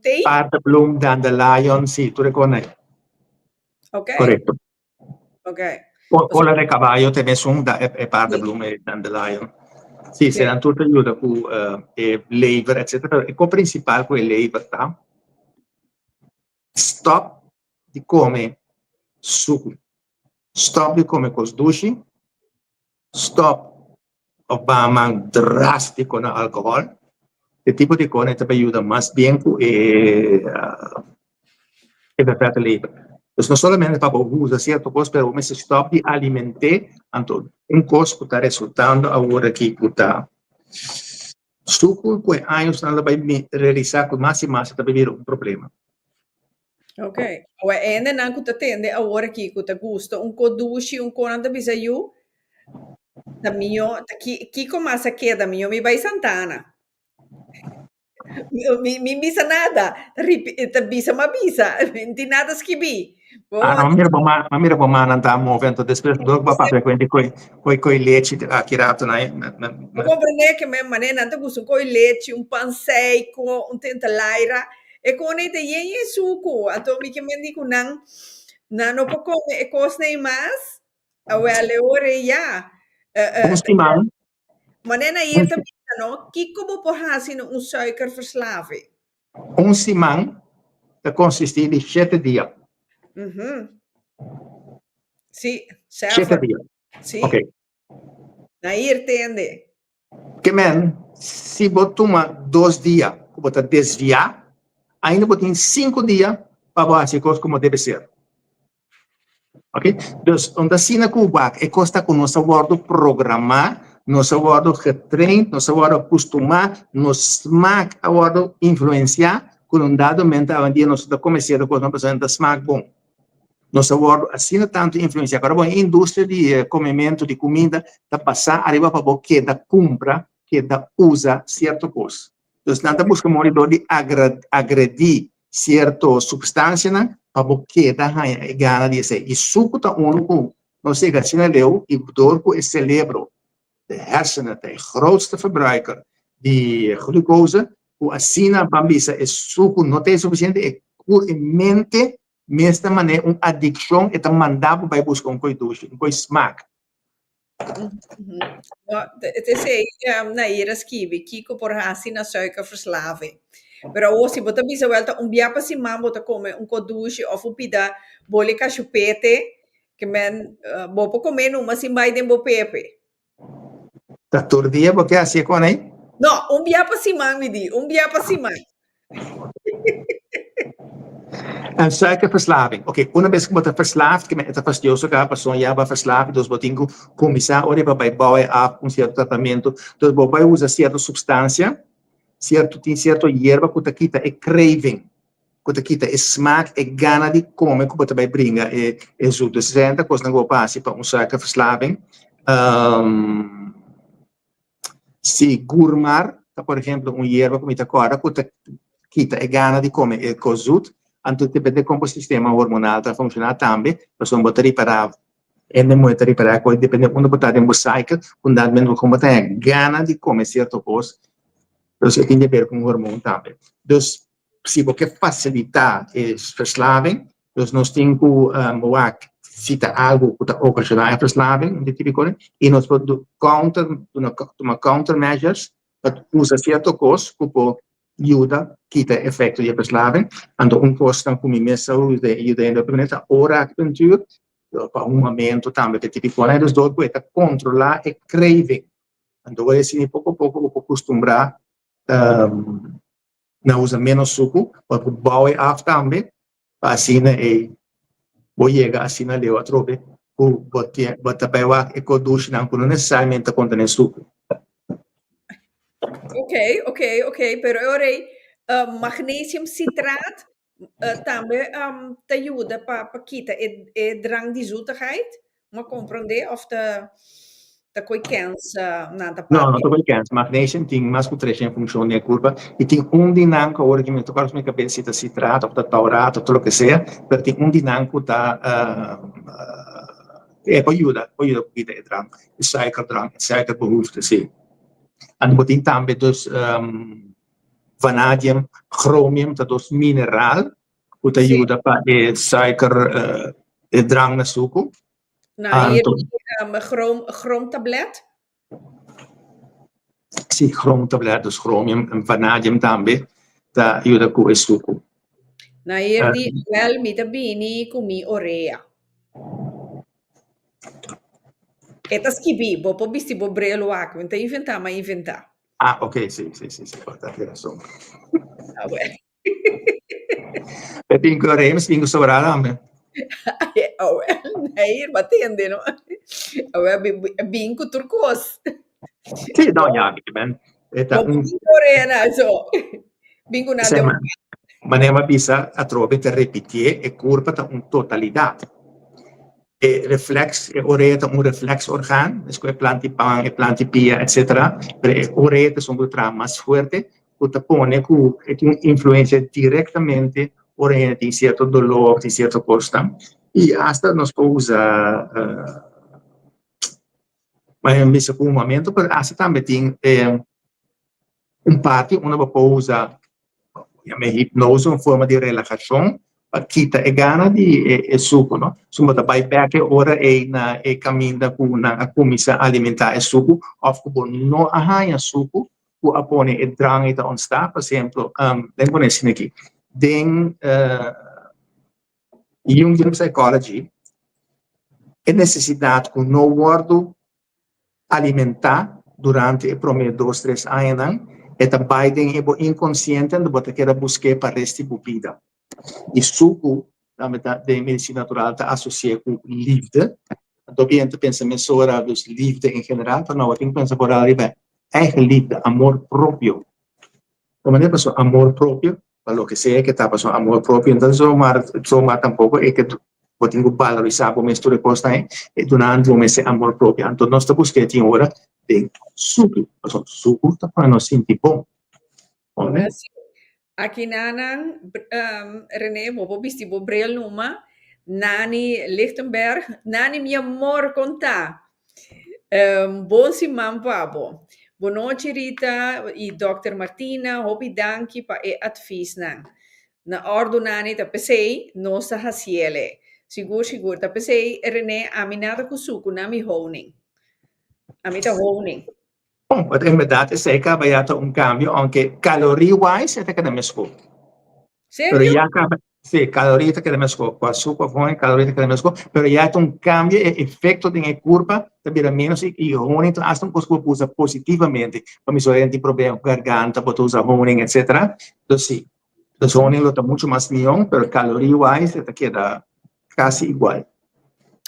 thee? Paardenbloem, dandelion, sí, tur e kosnan ei. Ok. Korekto. Ok. Cola de caballo ta e mesun, e paardenbloem e dandelion. Sí, eseinan tur ta yuda ku e lever, etcetera. Pero e kos prinsipal ku e lever ta, stòp di kome suku. Stop di come cos dushi, stop of baha man drastico na alcohol. E tipo di cosnan ta bay yuda mas bien cu e. E ta fatty liver. Dus no solamente pa bo usa cierto cos, pero bo mester stop di alimenté, anto un cos cu ta resultando awor aki cu ta sucu cu e añosnan lo bay realisa cu mas y mas ta bay bira un problema. Ok. Awe e hendenan cu ta tende awor aki cu ta gusta un co dushi, un co nan ta bisa yu, ta miyo, ta ki, kico mas a keda miyo mi bay Santana. Mi, mi bisa nada. Ta ripi, ta bisa ma bisa. Mi no tin nada skibí. Bo, Ah, no, mira bo ma, ma mira bo manan ta move, anto despues dor bo papia ku hende koi, koi koi lechi aki rato na, na, na, Bo comprende ke men mane nan ta gusta un koi lechi, un pan seiko, un tentalaira. E kone ta yen yen suku. Anto mi ke men di ku nan, nan no por kome e kosnan ei mas. Awel e ora ei ya. Eh, eh, Un siman, Mane na ir ta bisa no, kiko bo por hasi na un suikerverslaving? Un siman ta konsistí di shete dia. Sí, Shete seven. dia. Sí. Ok. Na ir tende. Ke men, si bo tuma dos dia ku bo ta desviá, ainda bo tin sinku dia pa bo hasi e kos komo debe ser. Ok, dus un ta asina ku wak e kos ta ku nos a wòrdu programá, nos a wòrdu getraind, nos a wòrdu akustumá, nos smak a wòrdu influensiá ku un dado momento awendia nos no ta kome sierto kos pasobra no ta smak bon. Nos a wòrdu asina tantu influensiá. Ora bo e industria di komementu di kuminda ta basá ariba pa bo keda kumpra, keda usa sierto kos. Dus nan ta buska mori dor di agredí sierto supstansianan pa bo keda haña e gana di esei. I suku ta unu ku nos yega asina leu i dor ku e selebro, de hersenen, ta e grootste verbruiker di glucose, ku asina ban bisa e suku no ta e sufisiente, e kur e mente mes ta manera un adikshon, e ta manda bo bai buska un koi dushi, un koi smak. No, het is ei, Nair a skibi, kiko por hasi na suikerverslaving. Pero awor si bo ta bisa wel ta un bia pa siman bo ta kome un kodushi of un pida boli kashupete, ke men bo por kome numa sin bai den bo pepe. Ta tur dia bo ke hasi e kon ei? No, un bia pa siman mi di, un bia pa siman. En suikerverslaving. Oké, una bes ku bo ta verslaafd, ke men e ta fastioso kaba pasobra ya bo a verslaafd, dus bo tin ku kuminsá ora bo bai bou e af un sierto tratamentu. Dus bo bai usa sierto supstansia, sierto tin sierto yerba ku ta kita e craving, ku ta kita e smak, e gana di kome ku bo ta bai bringa e e zoet. Dus esei ta kosnan ku bo por hasi pa un suikerverslaving. Si gurmar ta por ehemplo un yerba ku mi ta kòrda ku ta kita e gana di kome e kos zut, anto depende kon bo sistema hormonal ta funshoná tambe, pasobra bo ta ripará, hende muhé ta ripará ku depende unda bo ta den bo cycle, ku un dado momento kon bo ta haña gana di kome sierto kos, dus e tin di haber ku un hormon tambe. Dus si bo ke fasilitá e verslaving, dus nos tin ku wak si ta algu ku ta okashoná e verslaving, di tipo kos, i nos por counter, tuma countermeasures pa usa sierto kos ku por yuda kita e efekto di e verslaving. Anto un kosnan ku mi mes a usa i yuda hende hopi ta ora akupuntuur, pa humamentu tambe ta tipo kos. Dus dor ku e ta kontrolá e craving, anto bo a siña poko poko bo por kustumbrá Na usa menos suku, bo por bou e af tambe, pa asina e bo yega asina leu atrobe ku bo tin bo ta bai wak e kodushinan ku no nesesariamente ta kontené suku. Ok, ok, ok, pero e ora ei magnesium citraat tambe ta yuda pa pa kita e e drang di zoetigheid? Mo comprende of ta ta koe kens nan ta No, no papia? ta koe kens. Magnesium tin mas ku treshen funshon den e kurpa i tin un di nan ku awor aki mi no ta kòrda mi kabes si ta sitrato of ta taurato of ta loke sea, pero tin un di nan ku ta e por yuda, por yuda ku kita e drang, e suikerdrang, e suikerbehoefte, si. Anto bo tin tambe dus vanadium, chromium ta dos mineral ku ta yuda pa e suiker, e drang na suku. Na hier chroom, chroomtablet? Si, chroomtablet, dus chromium en vanadium tambe ta yuda ku e suku. Na hier di, wel mi ta bini ku mi orea. E ta skibi, bo por bisti bo bril wak, mi ta inventa, mi a inventa. Ah, ok, si, si, si, si, bo ta tin rason. Ah, bueno. E bin ku orea, mi bin ku sobrá tambe. Awel, nee, bo a tende, no? Awel, bin ku tur kos. Sí, no, ya, mi men. E ta un... Orea na, so. Bin ku nan de un... Manera mi a bisa atrobe ta repitié, e kurpa ta un totalidat. E reflex, e orea ta un reflexorgaan, meskos e plant'i pan, e plant'i pia, etcetera, pero e orea ta esun ku ta traha mas fuerte, ku ta pone ku e tin un influensia direktamente ora hende tin sierto doló òf tin sierto kosnan. I asta nos por usa, mi a bisa ku un momento, pero asta tambe tin un parti unda bo por usa yama e hipnose, un forma di relahashon pa kita e gana di e suku, no. So bo ta bai bek e ora ei na e kaminda ku nan a kuminsá alimentá e suku òf ku bo no a haña suku ku a pone e drang ei ta ontstá. Por ehemplo, den pone asina aki, den Jungian psychology e nesesidat ku no wòrdu alimentá durante e promé dos, tres añanan, e ta bai den e bo inkonsiente anto bo ta keda busk'é pa rest di bo bida. I suku tambe ta den medisina natural ta asosi'é ku liefde. Anto bien ta pensa mesora dus liefde en general, pero no, bo tin ku pensa por riba eigen liefde, amor propio. Por manera pasobra amor propio pa loke sea ke ta pasobra amor propio no ta zomaar zomaar tampoko e ke bo tin ku balorisá bo mes tur e kosnan ei e duna bo mes e amor propio anto nos ta buska e tin ora den suku pasobra suku ta pone nos sinti bon. Ora si aki nanan Rene bo por bisti bo bril numa Nani Lichtenberg Nani mi amor kon ta? Bon siman pa bo. Bonochi Rita y Dòkter Martina, hopi danki pa e adviesnan. Na ordu nani ta pesey nos ta haciele. Sigur sigur ta pesey Rene ami nada cu sucu na mi honing. Ami ta honing. Bon, but en berdad esey caba ya ta un cambio, aunke calorie wise e ta keda mesco. Pero Serio? ya caba, sí, calorie ta keda mesco, cu azuca of honing, calorie ta keda mesco, pero ya ta un cambio, e efecto den e curpa ta bira menos y, y honing ta hasta un cos cu bo por usa positivamente, pa mi sobrina tin problema cu garganta, bo ta usa honing, etcetera. Entonces sí, dus honing lo ta mucho mas mion, pero calorie wise e ta keda casi igual.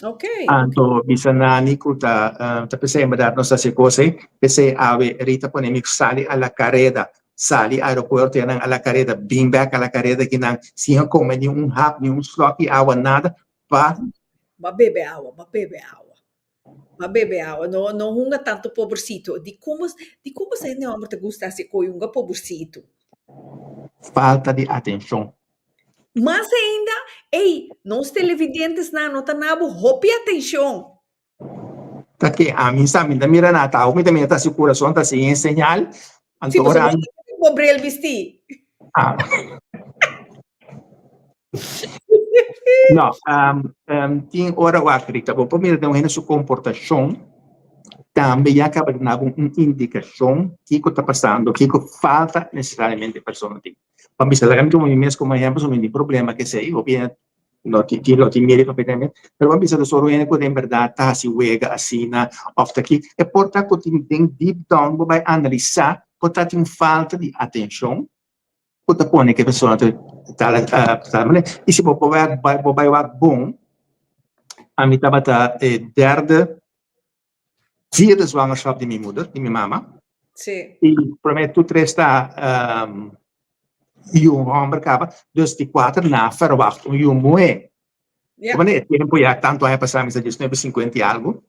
Ok. Anto bisa Nani cu ta ta p'esey en berdad nos ta haci cos ey, p'esey awe Rita pone mi sali a la careda, sali aeropuerto ya nan a la careda, bin bek a la careda ki nan sin a come ni un hap, ni un slok di awa, nada pa. Ba bebe awa, ba bebe awa. Ba bebe awa, no no hunga tanto pobrcito. Di como di como sa hende homber ta gusta haci coy hunga pobrcito? Falta di atencion. Mas ainda, ey, nos televidentesnan no ta na bo hopi atencion. Ta ke ami sa, mi ta mira na tao, mi ta mira ta si curason ta si en señal. Sí, Anto pasobra ora bo ta tin bo bril bisti. Ah. No, um, um, tin ora wak, Rita, bo por mira den un hende su comportacion, tambe ya caba di duna bo un indicacion kico ta pasando, kico falta necesariamente e persona tin. Pa bisa laga mi tuma mi mes como ehempel, so mi tin problema kesey, hopi hende no tin no tin miedo di papia den mi, pero bo a bisa ta solo hende ku den berdad ta hasi wega asina of ta ki, e por ta ku tin den deep down bo bai analisa por ta tin falta di atencion ku ta pone ku e persona ta tal manera. I si bo por bai bo bai wak bon, ami tabata e derde vierde zwangerschap di mi moeder, di mi mama. Sí. I prome tur tres ta yu homber kaba, dus di kuater na verwacht un yu muhé. Ja. Como e tempo ya tanto aña pasá, mi sa diesnuebe sinkuenta i algu.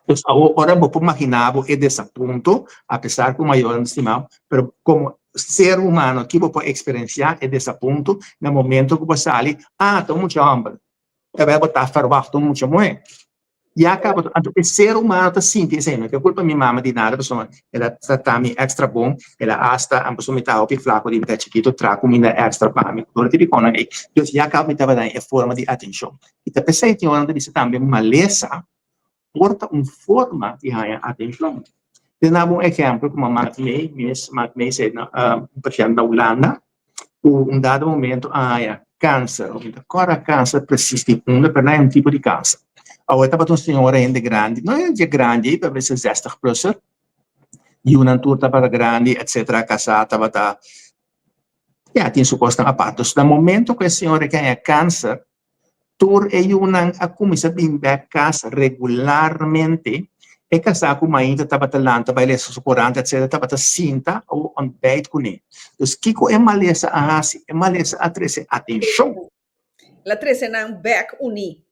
Dus awor ora bo por maginá bo e desapunto, apesar ku mayornan ta stima bo, pero komo ser humano ki bo por eksperensiá e desapunto na momento ku bo sali, ah, ta un mucha hòmber, tabata bo ta verwacht un mucha muhé. Ya caba tur. Anto e ser humano ta sinti esei. No ke culpa mi mama di nada pasobra el a trata mi extra bon, el a hasta, pasobra mi ta hopi flaco di mi ta chikito, traha cuminda extra pa mi, tur e tipo di conan ei. Dus ya caba mi tabata den e forma di atencion. I ta p'esei tin ora nan ta bisa tambe malesa por ta un forma di haña atencion. Te na bo un ehempel ku mama May mes, Mama May esei na un pashent na Hulanda ku un dado momento a haña kanser, mi ta kòrda kanser presis di unda pero nan e un tipo di kanser. Awe tabata un señora hende grandi, no hende grandi ei pero mester zestig plusser, yunan tur tabata grandi etcetera, kasá tabata. Ya, tin su kosnan apart. Dus na momento ku e señora ke haña kanser, tur e yunan a kuminsá bin bèk kas regularmente. E kasá ku mainta tabata lanta bai lesa su korant etcetera tabata sinta o ontbijt kuné. Dus kiko e malesa a hasi? E malesa a trese atenshon. El a trese nan bèk uní.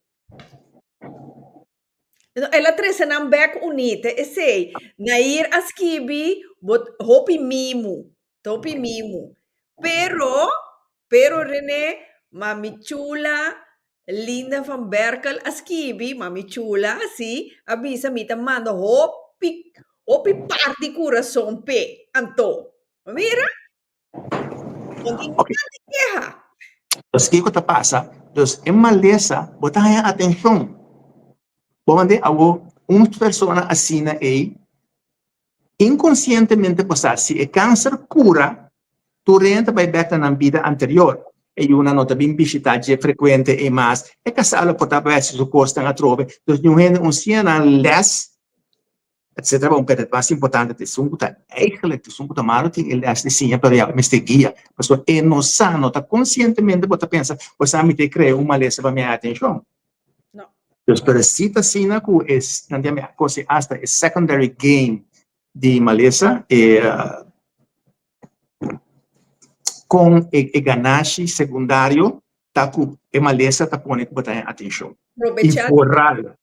El a trese nan bèk uní, te esei. Nair a skibi bo hopi mimu, ta hopi mimu. Pero, pero René, mami chula, Linda van Berkel a skibi, mami chula, si, a bisa mi ta manda hopi, hopi parti kurason p'e. Anto, mira, no tin Ok. nada di keha. Dus kiko ta pasa? Dus e malesa, bo ta haña atenshon. Bo mande awo un persona asina ei, inkonsientemente bo sa si e kanser kura, tur hende ta bai bèk na nan bida anterior. E yunan no ta bin bishitá dje frekuente ei mas, e kasá lo por ta bai hasi su kosnan atrobe. Dus niun hende un siña nan lès etcetera bon pero mas importante ta esun ku ta eigenlijk esun ku ta malo tin e les di siña pero ya mester guia pasobra e no sa no ta konsientemente bo ta pensa bo sa mi ta krea un malesa pa mi haña atenshon No. Dus pero si ta asina ku e nan ta yama kosi hasta e secondary gain di malesa e kon e ganashi segundario ta ku e malesa ta pone ku bo ta haña atenshon i vooral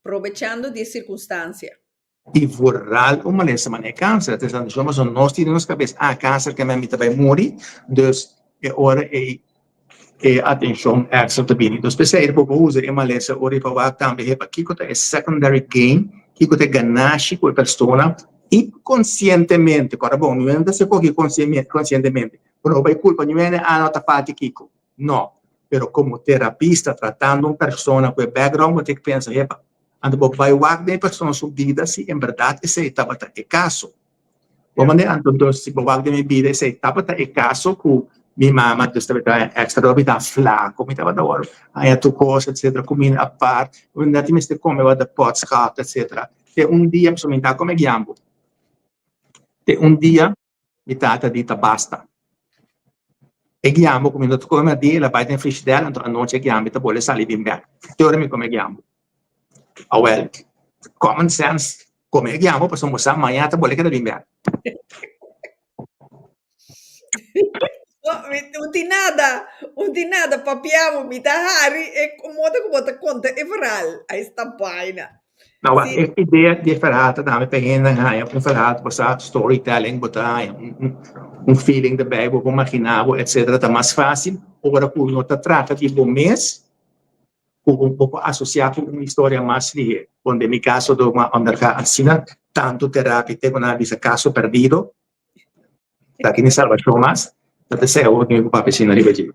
Probechando di e sirkunstansia. I vooral un malesa manera e kanser. Ta esnan pasobra nos tin den nos kabes, ah, kanser ke mi ta bai muri, dus e ora ei e atenshon èkstra ta bini. Dus p'esei bo por usa e malesa ora ei pa wak tambe he pa kiko ta e secondary gain, kiko ta e ganashi ku e persona inkonsientemente, kòrda bon, no ta hasi koki konsientemente, bo no bai kulpa niun hende, ah no ta falta kiko. No, pero como terapista tratando un persona cu e background bo tin cu pensa, hepa, anto bo bay wak den e persona su bida si en berdad esey tabata e caso. Bo mande anto dus si bo wak den mi bida esey tabata e caso cu mi mama dus tabata extra dor mi ta flaco, mi tabata wor haña tur cos etcetera, cuminda apart, mi mester come wat de pot schaft etcetera. Te un dia pasobra mi ta come guiambo, te un dia Mi tata di ta basta. E guiambo ku mi no ta kome a dia el a bai den frishider anto anochi e guiambo ta bole sali bin bek. Te ora mi kome e guiambo. Awel, common sense, kome e guiambo pasobra bo sa maña ta bole keda bin bek. Un tin nada, un tin nada, papiamo, mi ta hari e modo ku bo ta konta e verhaal. Ai sta baina. Nou, wak, e idea di e verhaal ta dame pa hendenan haña un verhaal bo sa storytelling, bo ta haña un feeling erbij, bo por magina bo etcetera, ta mas fácil ora ku no ta trata di bo mes ku bo por asocia ku un historia mas lihé. Bon, den mi kaso dor ku a onderga asina tantu terapia te ku nan a bisa kaso perdido, ta kini salbashon mas, ta p'esei awor tin ku papia asina riba dje.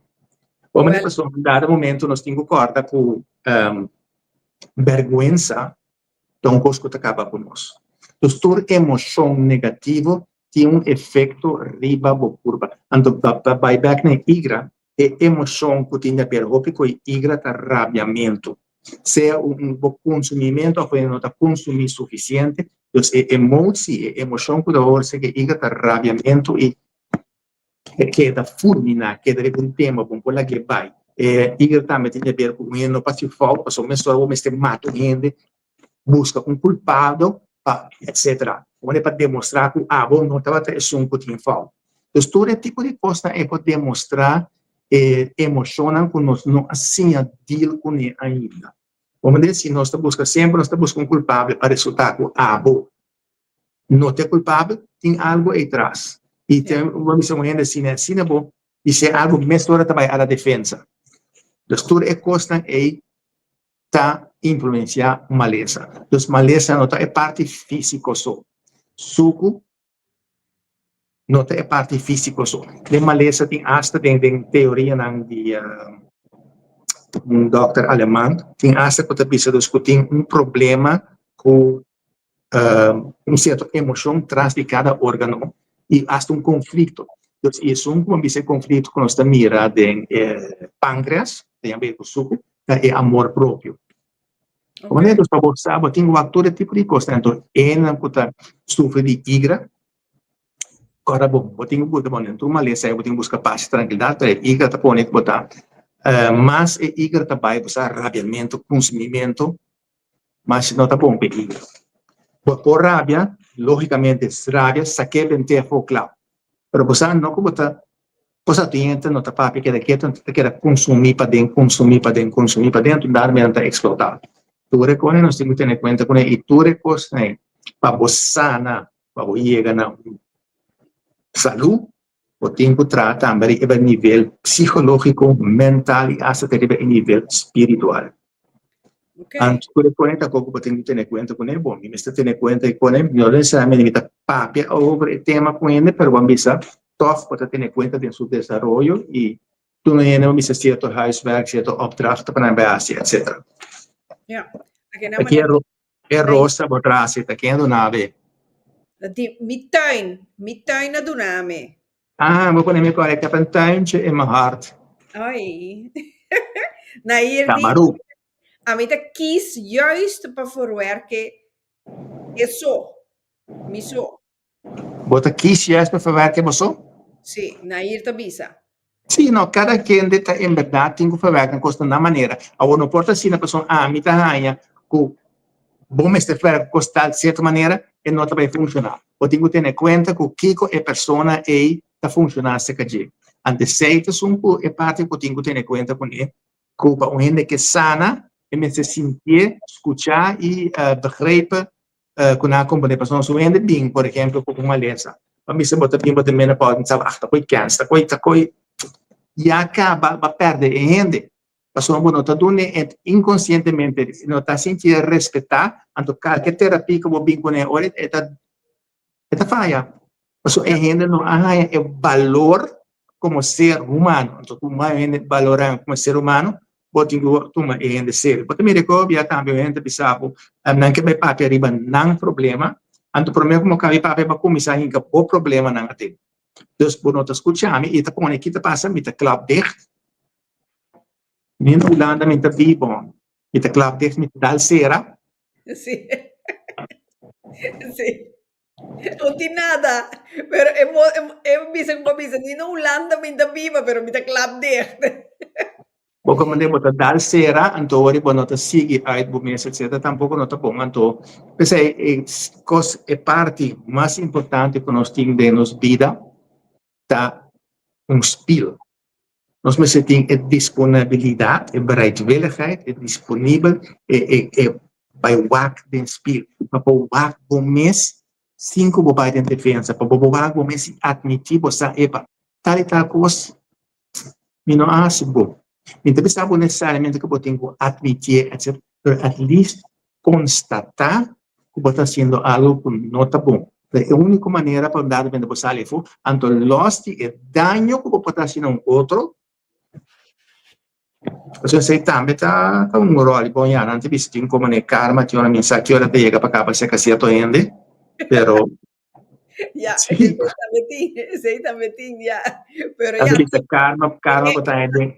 Bon, pasobra un dado momento nos tin ku kòrda ku Bèrgwensa ta un kos ku ta kaba ku nos. Dus tur emoshon negativo tin un efekto riba bo kurpa. Anto pa bai bèk na e igra, e emoshon ku tin di haber hopi ku e igra ta rabiamentu. Sea un bo konsumimentu òf bo no ta konsumí sufisiente, dus e emotie, e emoshon ku ta hoor serka e igra ta rabiamentu i E keda fulminá, keda riba un tema, bo no por lag'é bai. E iger tambe tin di haber ku un hende no por hasi fout, pasobra mesora bo mester mata un hende, buska un kulpado pa etcetera. Bo pa demostrá ku abo no tabata esun ku tin fout. Dus tur e tipo di kosnan ei por demostrá e emoshonnan ku nos no a siña deal kuné ainda. Bo mester si nos ta buska semper nos ta buska un kulpabel pa resultá ku abo no ta e kulpabel, tin algu ei tras. I te bo bisa un hende asina, asina bo bis'é algu mesora ta bai a la defensa. Dus tur e kosnan ei ta influensiá malesa. Dus malesa no ta e parti físiko so. Suku no ta e parti físiko so. Den malesa tin asta den den teorianan di un dòkter aleman, tin asta ku ta bisa dus ku tin un problema ku un cierto emocion tras di cada organo y hasta un conflicto. Dus y esun cu bisa e conflicto cu nos ta mira den e pancreas, ta yama e sucu, ta e amor propio. Okay. Dus pa bo sa, bo tin wak tur e tipo di cosnan. Enton, enan cu ta sufri di igra. Ora bo bo tin ku buska bon den tur malesa bo tin ku buska pas i trankilidat, pero e igra ta pone ku bo ta mas e igra ta bai bo sa rabiamentu, kunsumimentu, mas no ta bon pa e igra. Bo por rabia, logikamente rabia sak'é bent'é afó kla, pero bo sa no ku bo ta bo sa tin hende no ta papia keda ketu, ta keda kunsumí paden, kunsumí paden, kunsumí paden, anto dar mira nan ta eksplotá. Tur e kosnan nos tin ku tene kuenta kuné i tur e kosnan pa bo sana Pa bo yega na un salú, bo tin ku traha tambe riba e nivel psikológiko, mental i asta te riba e nivel spiritual. Anto tur e kuenta ku bo tin ku tene kuenta kuné, bon, mi mester tene kuenta kuné, no nesesariamente mi ta papia over e tema ku hende, pero bo a bisa tòg bo ta tene kuenta den su desaroyo i tur hende bo bisa sierto huiswerk, sierto opdrachten pa nan bai hasi, etcetera. E rosa bo trasi ta ken a duna be? Di mi tuin, mi tuin a duna mi. Ah, bo pone mi kore, ik heb een tuintje in mijn hart. Ai. Nair di, Tamaru. ami ta kies juist pa verwerke e so, mi so. Bo ta kies juist pa verwerke bo so? Si, Nair ta bisa. Sí, no, kada kende ta en berdad tin ku verwerk nan kos na nan manera. Awor no por ta asina pasobra ami ta haña ku bo mester verwerk kos tal sierto manera, e no ta bai funshoná. Bo tin ku tene kuenta ku kiko e persona ei ta funshoná aserka dje. Anto esei ta esun ku e parti ku bo tin ku tene kuenta kuné, ku pa un hende ke sana e mester sintié, skuchá i begrepen ku nan a komponé pasobra su hende bin por ehempel ku un malesa pa mester bo ta bin bo ta mira pa sa ah ta koi kèns ta koi ta koi ya kaba bo a pèrdè e hende pasobra bo no ta dun'e e inkonsientemente e no ta sintié respetá anto kalke terapia ku bo bin kuné ora e ta E ta faya. Pasobra e hende no a haña e balor komo ser humano. Anto ku mas hende balorá komo ser humano, bo tin ku tuma e hende serio. Bo ta mira ku bia tambe un hende ta bisa bo, nan ke bai papia riba nan problema, anto promé ku bo kabi papia bo a kuminsá hinka bo problemanan aden. Dus bo no ta skucha mi i ta pone ki ta pasa, mi ta klap dicht. Mi na Hulanda mi ta biba, mi ta klap dicht, mi ta dal sera. Sí. Sí. No tin nada. Pero e mo e e bisa ku bo bisa ni na Hulanda mi ta biba, pero mi ta klap dicht. Bo komo bo ta dal sera, anto ora bo no ta sigui uit bo mes etcetera tampoco no ta bon. Anto p'esei e kos e parti mas importante ku nos tin den nos bida ta un spiel. Nos mester tin e disponibilidad, e bereidwilligheid, e disponibel, e e e bai wak den spiel, pa bo wak bo mes sin ku bo bai den defensa, pa bo bo wak bo mes i admití bo sa, epa, tal i tal kos mi no a hasi bon. Mi ta bisa bo nesesariamente ku bo tin ku admitié, etcetera, pero at least konstatá ku bo ta hasiendo algu ku no ta bon. Ta e úniko manera pa dado momento bo sali afó, anto lòs di e daño ku bo por ta hasi na un otro, pasobra esei tambe ta un ròl. Bon, ya, nan ta bisa tin komo na e karma, tin ora mi sa ki ora ta yega pa kaba serka sierto hende, pero Ya, esei tambe tin, esei tambe tin, ya. Pero Nan ya. ta bisa karma, karma bo ta haña den,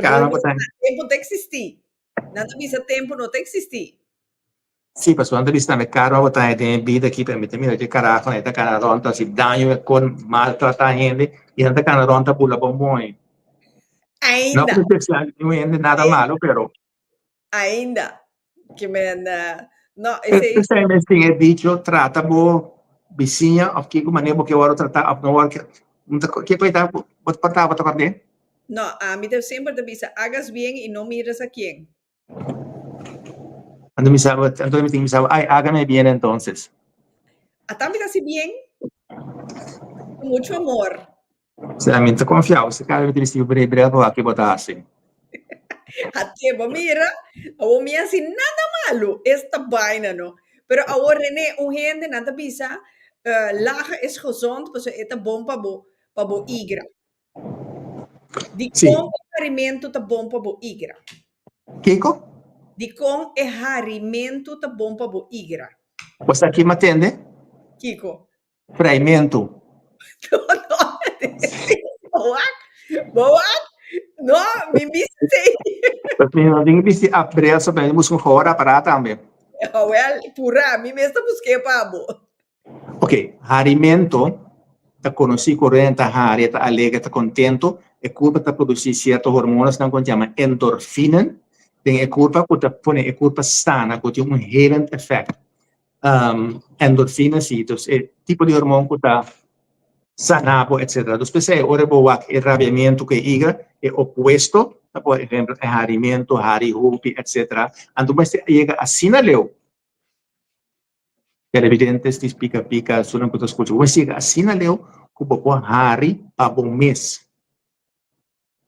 karma bo ta haña. Tempu ta eksistí. Nan ta bisa tempu no ta eksistí. Sí, pasobra nan ta bisa tambe karma bo ta haña den e bida aki, pero mi ta mira ke karajo nan e ta kana rònt ta hasi daño, e kon maltratá hende, i nan ta kana rònt ta bula bombon. No Ainda. ku espesial niun hende nada malo, pero. Ainda. Ke men, no, esei. Esei mes tin e dicho, trata bo bisiña òf kiko manera bo ke wòrdu tratá òf no wòrdu ke ku e ta bo ta bo ta kòrd'é? No, ami ta semper ta bisa, hagas bien y no mires a quien. Anto mi sa, anto mi tin bisa, ay, hágame bien entonces. Ata mi ta hasi bien cu mucho amor. Sea, mi ta confiao, si cada mi ta bisti bril bril pa wak ki bo ta hasi. Ate bo mira, awor mi hasi nada malo, esta baina no. Pero awor Rene, un hende nan ta bisa, lachen is gezond, pasobra e ta bon pa bo, pa bo igra. Dikon e harimentu ta bon pa bo igra? Kiko? Dikon e harimentu ta bon pa bo igra? Bo sa ki m'atende? Kiko? Freimentu. No, no. Bo wak? Bo wak? No, mi bisa esei. Mi no tin bisti aprel so mi busca un goor aparaat tambe. Awel, pura, mi mes ta busk'é pa bo. Ok, harimento. Ta konosí ku ora hende ta hari, e ta alegre, e ta kontentu, e kurpa ta produsí sierto hormonasnan ku nan yama endorfinen den e kurpa ku ta pone e kurpa sana, ku tin un helend effect. Endorfina si, dus e tipo di hormon ku ta sana bo etcetera. Dus p'esei ora bo wak e rabiamentu ku e igra, e opuesto ta por ehempel e harimentu, hari hopi etcetera. Anto mester yega asina leu. Televidentes di Pika Pika, esunnan ku ta skucha, bo mester yega asina leu ku bo por hari pa bo mes.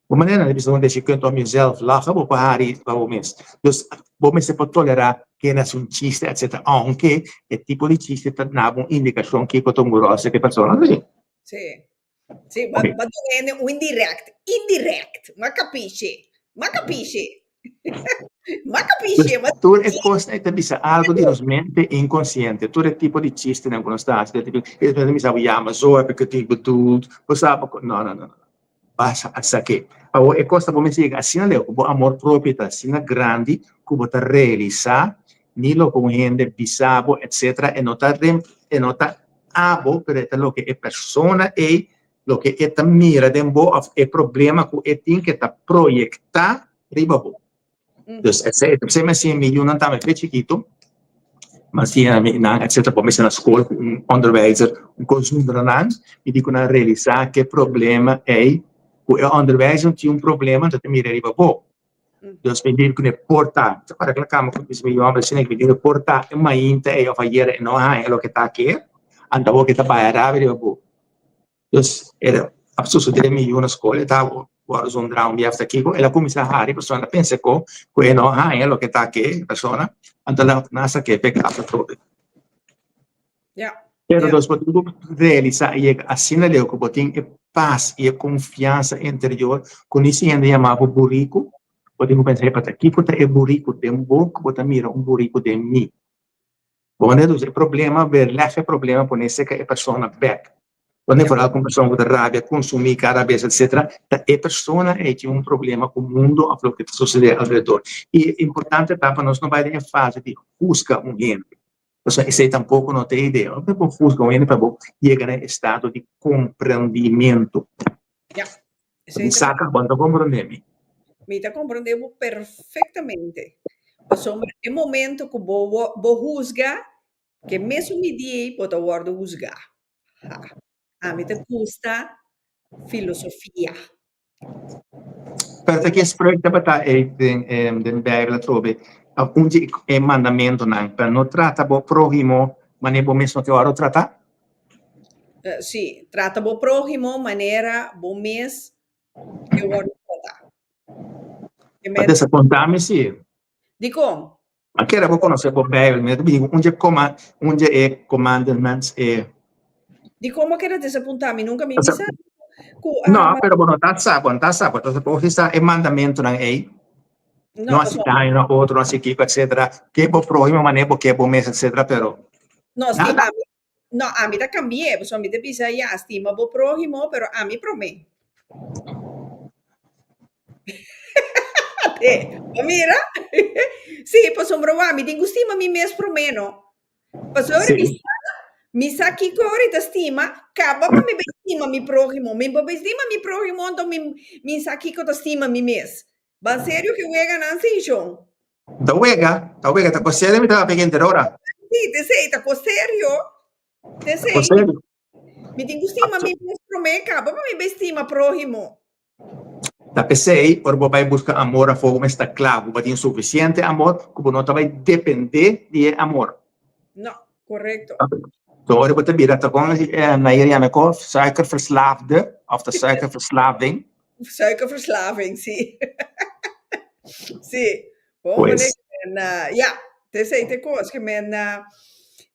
Bo manera nan ta bisa dat je kunt om jezelf lachen, bo por hari pa bo mes. Dus bo mester por tolerá ken hasi un chiste etcetera, aunke e tipo di chiste ta duna bo un indikashon kiko ta un grosso ku e persona ta hasi. Sí. Sí, ba, ba duna hende un indirect, indirect. M'a kapishi, m'a kapishi. M'a kapishi, m'a Tur e kosnan ei ta bisa algu di nos mente inkonsiente. Tur e tipo di chistenan ku nos ta hasi, e despues ta bisa bo, ya, ma zo heb ik het niet bedoeld. Bo sa bo, no, no, no, no. Basa a sak'é. Awor e kos ta bo mester yega asina leu ku bo amor propio ta asina grandi ku bo ta realisá ni loke un hende bisa bo etcetera e no ta e no ta abo pero e ta loke e persona ei loke e ta mira den bo òf e problema ku e tin ke ta proyektá riba bo. Dus esei, esei mi a siña mi yunan tambe fe chikitu, mi a siña mi nan etcetera por mester na skol ku un onderwijzer un konsundra nan i di ku nan realisá ke problema ei ku e onderwijzer tin un problema anto ta mira riba bo. Dus mi di ku e por ta, ta para kla kama ku mi yu hòmber asina mi di ku por ta e mainta ei òf ayera e no a haña loke ta ke anto awor ke ta bai a rabia riba bo. Dus el a sosodé mi yu na skol, e ta wòrdu zondrá un biaha kiko, el a kuminsá hari pasobra el a pensa ku ku e no a haña loke ta ke e persona, anto el a na sak'é p'e kas atrobe. Pero dus bo tin ku realisá i yega asina leu ku bo tin e pas i e konfiansa interior ku ni si hende yama bo buriku, bo tin ku pensa, hey, kiko ta e buriku den bo ku bo ta mira un buriku den mi? Bo manera di usa e problema, weerleg e problema, pone seka e persona bek. Wanneer vooral ku un persona ku ta rabia, konsumí kada bes etcetera, ta e persona ei tin un problema ku mundo òf loke ta sosodé alrededor. I importante ta pa nos no bai den e fase di husga un hende, pasobra esei tampoko no ta e idea. No ta por husga un hende pa bo yega na e estado di komprendimentu. Ya. Mi sa bo ta komprondé mi. Mi ta komprondé bo perfektamente. Pasobra e momento ku bo bo husga, ke mesun midí ei bo ta wòrdu husgá. Ha. Ami ta gusta filosofia. Pero ta ki spreuk tabata ei den den Bijbel atrobe? Un di e mandamentonan, pa no trata bo próhimo manera bo mes no ke wòrdu tratá? Sí, trata bo próhimo manera bo mes ke wòrdu tratá. Pa desapuntá mi sí. Dikon? A kere bo konosé bo Bijbel, mi ta bini ku un dje koma, un dje e commandments e. Dikon bo kere desapuntá mi? Nunka mi bisa ku. No, pero bo no ta sa, bo no ta sa, bo ta sa e mandamentunan ei. No hasi daño na otro, no hasi kiko, etcetera. Ke bo próhimo manera bo ke bo mes, etcetera, pero. No, stima mi. No, ami ta cambi'é, pasobra mi ta bisa, ya, stima bo próhimo, pero ami promé. Te, bo mira? Sí, pasobra wak, mi tin ku stima mi mes promé, no? Pasobra mi sa, mi sa kiko ora ta stima, kaba pa mi bai stima mi próhimo. Mi por bai stima mi próhimo, anto mi, mi sa kiko ta stima mi mes. Ban serio ke weganan si, shon. Ta wega, ta wega, ta ko serio mi ta papia henter ora. Sí, te sei, ta ko serio. Te sei. Mi tin ku stima mi mes promé kaba pa mi bai stima próhimo. Ta p'esei, ora bo bai buska amor afó bo mester ta kla ku bo tin sufisiente amor ku bo no ta bai dependé di e amor. No, korekto. So ora bo ta bira ta kon Nair yama e kos, suikerverslaafde òf ta suikerverslaving. Suikerverslaving, sí. Sí. Bon, pues. Men, uh, ja, te te kos ke men, uh,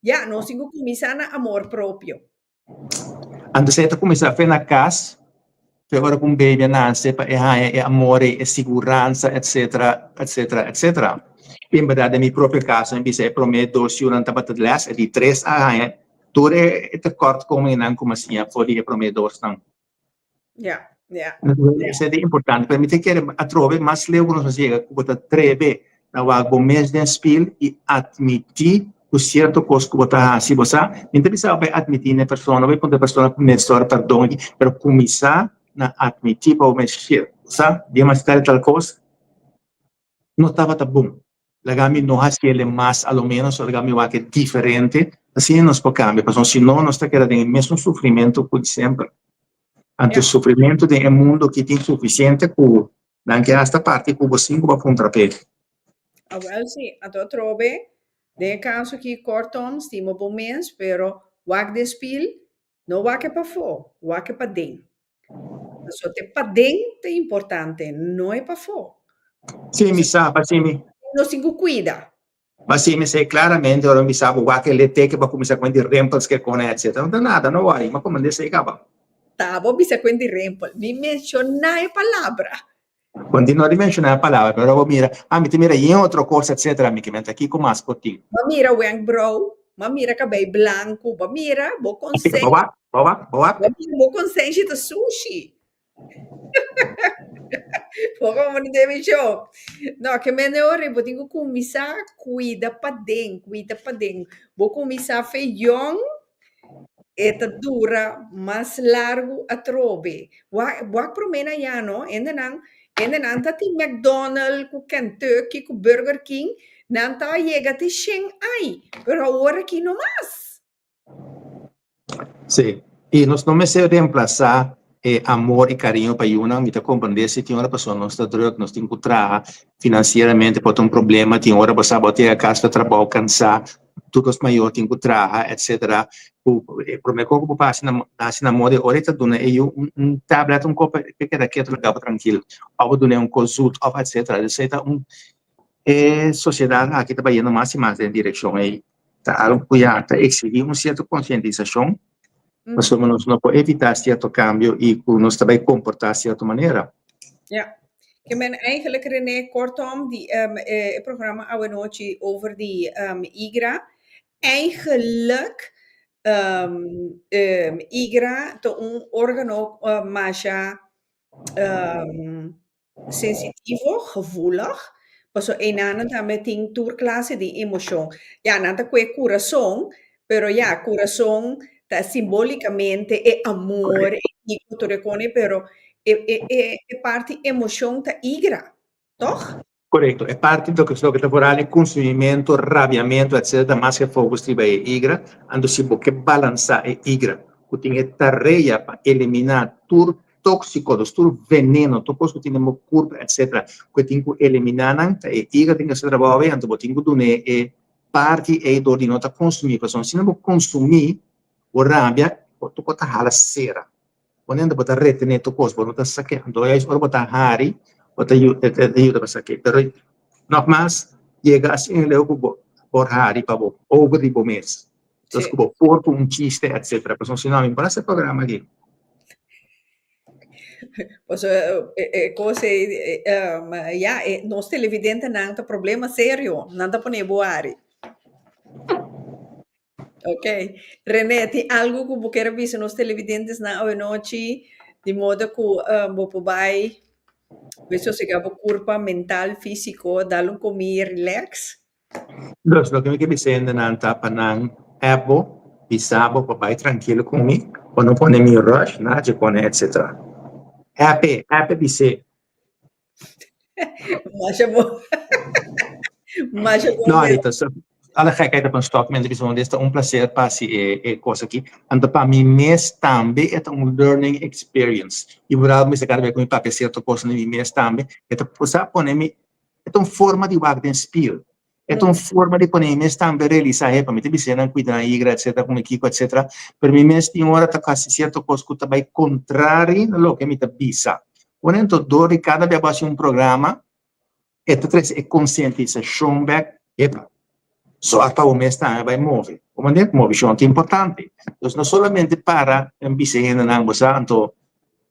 ja, nos tin ku kuminsá na amor propio. Anto se ta kuminsá fe na kas, fe ora ku un baby a nase pa e haña e amor ei, e siguransa, etcetera, etcetera, etcetera. En berdad den mi propio kaso mi bisa e promé dos yunan tabata les, e di tres a haña tur e tekortkomingennan ku mi a siña for di e promé dosnan. Ja, ja. Esei ta importante, pero mi ta kere atrobe mas leu ku nos a yega ku bo ta trebe na wak bo mes den spil i atmití ku sierto kos ku bo ta hasi, bo sa, mi ta bisa bo bai atmití na e persona, bai puntra e persona ku mester perdon aki, pero kuminsá na atmití pa bo mes, shit, bo sa, di mas tal i tal kos no tabata bon, laga mi no hasi el mas a lo menos, o laga mi wak e diferente, asina nos por kambia, pasobra si no nos ta keda den e mesun sufrimentu ku di semper. Anto sufrimentu den e mundu aki tin sufisiente ku nan ke hasta parti ku bo sin ku bo a puntra p'e. Awel si, anto atrobe, den e kaso aki kortom, stima bo mes, pero wak den spil, no wak e pafó, wak e paden. Pasobra te paden ta importante, no e pafó. Si, mi sa, pa mi. Nos tin ku kuida. Ma si mi say claramente ora mi sa bo wak e leteke pa cuminsa cu di rimpels ke kone etc. No ta nada, no worry, ma comende esey caba. Ta bo bisa cu di rimpel, mi menciona e palabra. Continua di menciona e palabra, pero ora bo mira, ah mi ta mira yen otro cos etc. Mi ke menta kico mas por tin. Bo mira wenkbrauw, bo mira cabey blanco, bo mira bo consenshi. Bo wak, bo wak, bo wak. Bo mira bo consenshi ta sushi. Poko mo no debe show. No, ke mende ora bo tin ku kuminsá kuida paden, kuida paden. Bo kuminsá fe yòn, e ta dura mas largu atrobe. Wak wak promé na ya no, hendenan hendenan ta tin McDonald ku Kentucky ku Burger King, nan ta yega te shen ai, pero awor aki no mas. Sí, i nos no mester reemplasá e amor i kariño pa yunan. Mi ta komprendé si tin ora pasobra nos ta drùk, nos tin ku traha, finansieramente por ta un problema, tin ora bo sa bo ta yega kas pa trabou kansá, tur nos mayor tin ku traha etcetera. Ku e promé kos ku bo por hasi na hasi na moda e ora e ta duna e yu un tablet, un kos pa e keda ketu laga bo trankil, òf bo dun'é un kos zut òf etcetera. Esei ta un e sosiedat aki ta bayendo mas i mas den direkshon ei. Ta algo ku ya ta eksigí un sierto konsientisashon, pasobra nos no por evitá sierto kambio i ku nos ta bai komportá sierto manera. Ja. Ke men eigenlijk René, kortom, di e programa awenochi over di igra, eigenlijk igra ta un organo masha sensitivo, gevoelig, paso einanan tambe tin tur klase di emoshon. Ya, nan ta kue kurason, pero ya, kurason ta simbolikamente e amor, e kiko tur e kone, pero e e e e parti emoshon ta igra, tòg? Korekto. E parti loke loke ta foral e konsumimentu, rabiamentu, etcetera ta mas ke focus riba e igra. Anto si bo ke balansá e igra ku tin e tarea pa eliminá tur tóksiko, dus tur veneno, tur kos ku tin den bo kurpa etcetera ku e tin ku eliminá nan, ta e igra tin ku hasi trabou ei, anto bo tin ku dun'é e parti ei dor di no ta konsumí, pasobra si no bo konsumí bo rabia tur kos ta hala sera, bo nenda bo ta retené tur kos, bo no ta sak'é, anto juist ora bo ta hari bo ta yuda pa sak'é, pero nogmas yega asina leu ku bo por hari pa bo over di bo mes. Entonces, ku bo por ku un chiste, etcetera. Pasobra si no, mi por hasi e programa aki. Pasobra e kos ei, ya, nos televidentenan ta problema serio. Nan ta pone bo ari. Ok. René, tin algu ku bo kier a bisa nos televidentesnan awenochi, di moda ku bo por bai bai sosegá bo kurpa mental, físiko, dal un komí, relax? Dus loke mi ke bisa hendenan ta pa nan app bo, bisa bo pa bai trankilo ku mi, bo no pone mi rush, nada dje pone etc. App e, app e bis'é. Masha bo. Masha bo. No, Anita, so, alle gekheid op een stok, mi bisa bo, ta un placer pa hasi e e kos aki. Anto pa mi mes tambe e ta un learning experience. I vooral mi sa kada bes ku mi papia sierto kosnan di mi mes tambe, e ta sa pone mi E ta un forma di wak den spiel. E ta un forma di pone mi mes tambe realisa, hepa, mi ta bisa nan cuida nan igra, etcetera, con ekipo, etcetera, pero mi mes tin ora ta haci cierto cos cu ta bay contrari na loke mi ta bisa. Ora enton dor di cada bia bo haci un programa, e ta trece e concientisacion bek, hepa, so pa bo mes tambe bay move. Bo mande? Movecion ta importante. Entonces no solamente para en bisa hendenan bo sa, anto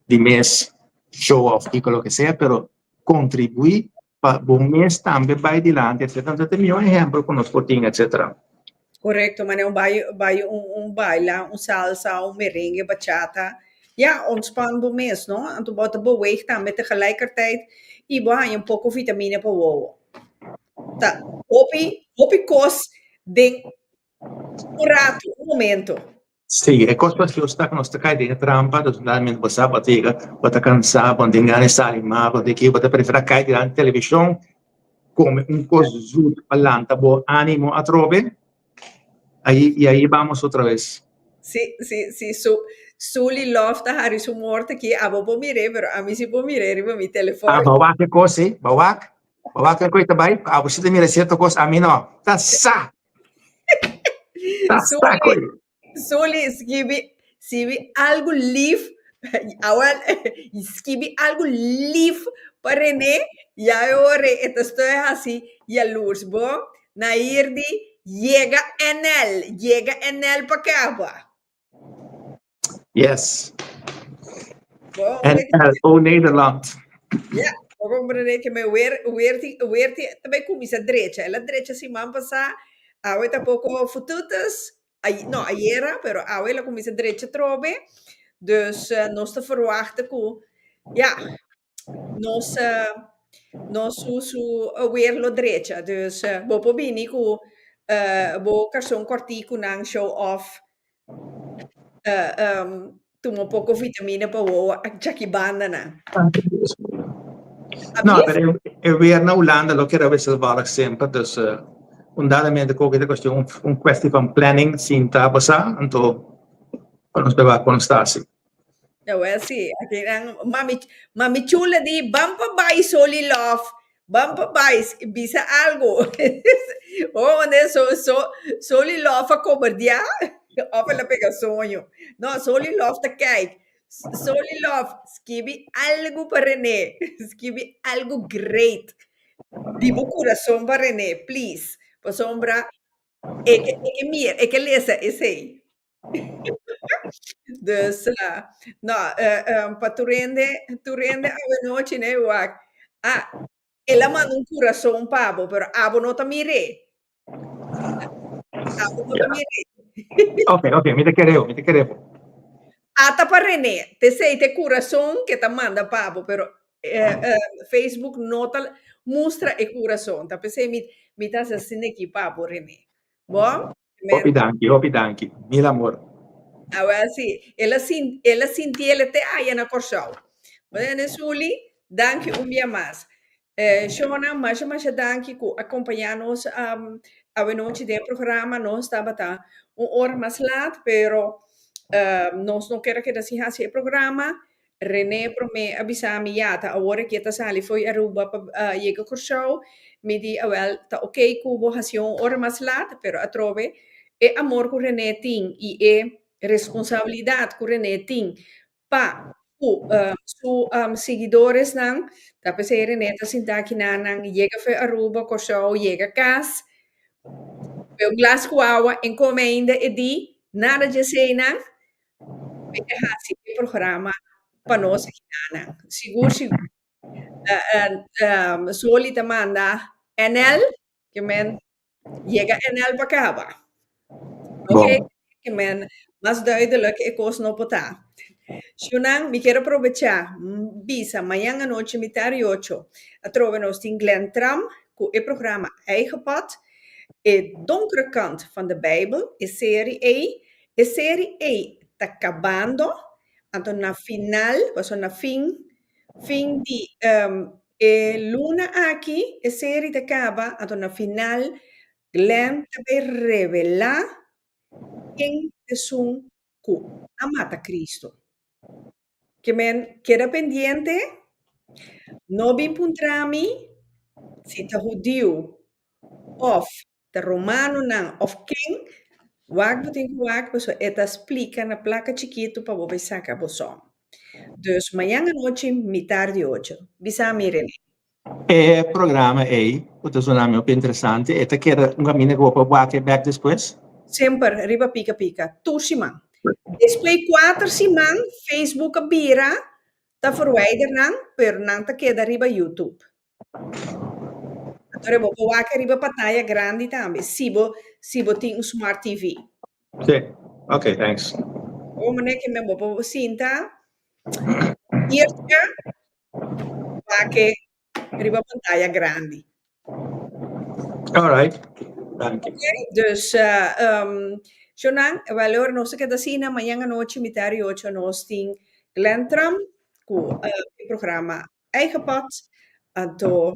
di mes show off kico loke sea, pero kontribuí pa bo mes tambe bai dilanti etcetera. Entonces ta e mihó ehèmpel ku nos por tin etcetera. Korekto, manera un bai bai un un baila, un salsa, un merengue, bachata, ya, ontspan bo mes, no? Anto bo ta beweeg tambe tegelijkertijd i bo haña un poko vitamina pa wowo. Ta hopi hopi kos den. Un ratu, un momento. Sí, e kos precioso ta ku nos ta kai den e trampa, dus naturalmente bo sa bo ta yega, bo ta kansá, bo no tin gana di sali mas, bo ta ki, bo ta preferá kai dilanti televishon, kome un kos zoet pa lanta bo ánimo atrobe, ahí i ahí bamos otra vez. Sí, sí, sí, su Sully Love ta hari su morto aki, abo por mir'é, pero ami sí por mir'é riba mi Ah, telefòn. bo wak e kos, sí, bo wak, bo wak e kos ta bai, abo sí ta mira sierto kos, ami no, ta sa. Ta sa Sully, koe. Sully, skibi, skibi algu lif, awel, skibi algu lif pa René, ya e ora e ta stoy hasi yalurs. Bo, Nair di, yega NL, yega NL pa kaba. Yes. Bo, NL, o Nederland. Ja, bo comprende que me weer, weer ti, weer ti, tambe cuminsa drecha. El a drecha siman pasá, awe ta poco fututus, ay, no, ayera, pero awe el a cuminsa drecha trobe. Dus eh, nos ta verwachten ku, ja, nos, eh, nos su, su eh, weer lo drecha. Dus eh, bo por bini ku eh, bo karson kòrtiku nan show off Tuma un poko vitamina pa wowo a chaki bandanan. No, pero e weer na Hulanda lo keda wisselvallig semper, dus undadamente koke ta cuestion un, un kwestie van planning sinta basa, anto pa nos beba kon sta asi. Ja, wel sí. Aki nan, mami, mami chula di, ban pa bai Soli Love, ban pa bai, bisa algo. Oh, wanneer so, so, Soli Love a koberdiá, of el a pega soño. No, Soli Love ta kijk. Soli Love, skibi algo pa René. Skibi algo great. Di bo kurason pa René, please. Pasobra e ke, e ke mira, e ke lesa esei. Dus, uh, no, uh, um, pa tur hende, tur hende awenochi, ne, wak. Ah, el a manda un corazón pa bo, pero abo no ta mir'é. Abo no ta mir'é. Ok, ok, mi ta kereo, mi ta kereo. Ata pa René, te sei te corazón que ta manda pa bo, pero eh, eh, Facebook no ta mustra e corazón. Ta pesei mi, mi ta haci asina aki pa bo, René. Bo? Hopi danki, hopi danki. Mil amor. Awel si, el a sin, el a sinti el te aya na Kòrsou. Bueno, Suli, danki un bia mas. Eh, Shona, masha masha danki ku a kompañá nos um, awenochi den e programa. Nos tabata un ora mas laat, pero um, nos no ker a keda sin hasi e programa. René promé a bisa mi, ya, ta awor aki e ta sali fo'i Aruba pa yega Kòrsou. Mi di, awèl, ta oké ku bo hasi un ora mas lat, pero atrobe e amor ku René tin i e responsabilidat ku René tin pa ku su siguidoresnan, ta p'esei René ta sinta aki na nan yega fo'i Aruba, Kòrsou, yega kas, bebe un glas ku awa, en kome ainda e di, nada dje eseinan. Mi ke hasi e programa pa nos gitana. Sigur, sigur. Uh, uh, Soli ta manda NL, ke men yega NL pa kaba. Ok, ke men mas duidelijk e kos no por ta. Shunan, mi kier aprovecha bisa mañan anochi mitar y ocho atrobe nos tin Glenn Tram ku e programa Eigen Pad, e donkere kant van de Bijbel, e serie ei E seri ei ta kabando, anto na final, pasobra na fin, fin di e luna aki e seri ta kaba, anto na final Glenn ta bay revelá ken t'esun ku a mata Cristo. Ke men keda pendiente, no bin puntra mi si ta hudiu òf Ta romanonan of ken? Wak bo tin ku wak pasobra e ta splika na plaka chikitu pa bo bai saka bo som. Dus mañan anochi mitar di ocho. Bisa mi Rene. E programa ei ku ta sona mi hopi interesante, e ta keda un kaminda ku bo por wak e bek despues? Semper riba Pika Pika, tur siman. Despues kuater siman Facebook a bira ta verwijder nan, pero nan ta keda riba YouTube. Anto bo por wak riba pantaya grandi tambe, si bo, si bo tin un smart TV. Sí, ok, thanks. O manera ke men bo por sinta iertje wak riba pantaya grandi. All right. Danki. Okay, dus Shonan, wel ora nos ta keda asina, mañan anochi mitar di ocho nos tin Glen Tram ku e programa Eigen Pad. Anto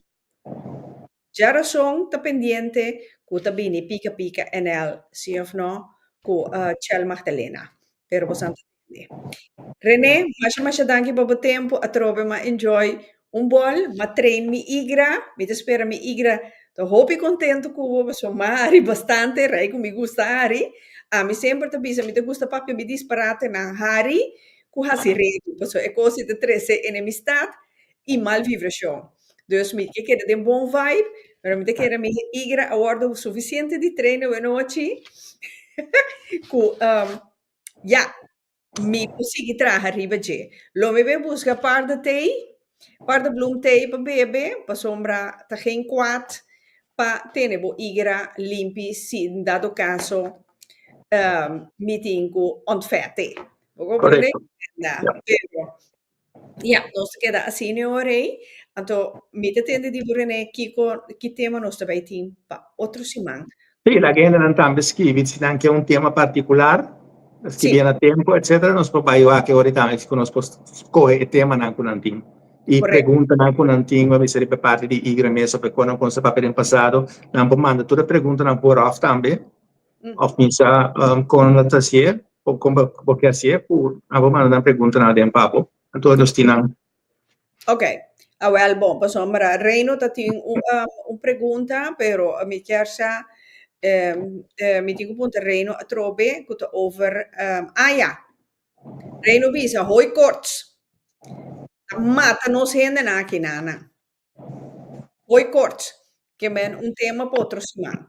djarason ta pendiente ku ta bini Pika Pika NL, si of no, ku Chel Magdalena. Pero bosan ta tende. Rene, masha masha danki pa bo tempu. Atrobe m'a enjoy un bol, m'a train mi igra. Mi ta spera mi igra ta hopi contento cu bo pasobra m'a hari bastante, rei cu mi gusta hari. Ami semper ta bisa mi ta gusta papia mi disparatenan hari cu haci redu, pasobra e cos ei ta trece enemistad y mal vibracion. Dus mi ke keda den bon vibe, pero mi ta kere mi igra a wordo suficiente di train awenochi cu ya, mi por sigui traha riba dje. Lo mi bay busca paardenthee, paardenbloemthee pa bebe, pasobra ta geen kwaad pa tene bo igra limpi si en dado caso mi tin cu ontvet. Bo comprende? Correcto. Na, Ja. pero ya, nos ta keda asina e ora ei. Anto mi ta tende di bo Rene kiko, ki tema nos ta bay tin pa otro siman. Sí, laga hendenan tambe skibi si nan ke un tema partikular, skibi na tempo, etcetera, nos por bai wak e ora tambe ku nos por skohe e temanan ku nan tin. I preguntanan ku nan tin, bo a bisa riba e parti di igra mes of e kon nan kon sa papia den pasado, nan por manda tur e preguntanan vooraf tambe, of bisa kon nan ta hasié, o kon bo ke hasié, ku nan por manda nan preguntanan aden pa bo, anto nos tin nan. Ok, awel bon, pasobra Reino ta tin un, un pregunta, pero mi kier sa, mi tin ku puntra Reino atrobe ku ta over, ah ya, Reino bisa hooikoorts ta mata nos hendenan aki nana. Hooikoorts, ke men un tema pa otro siman.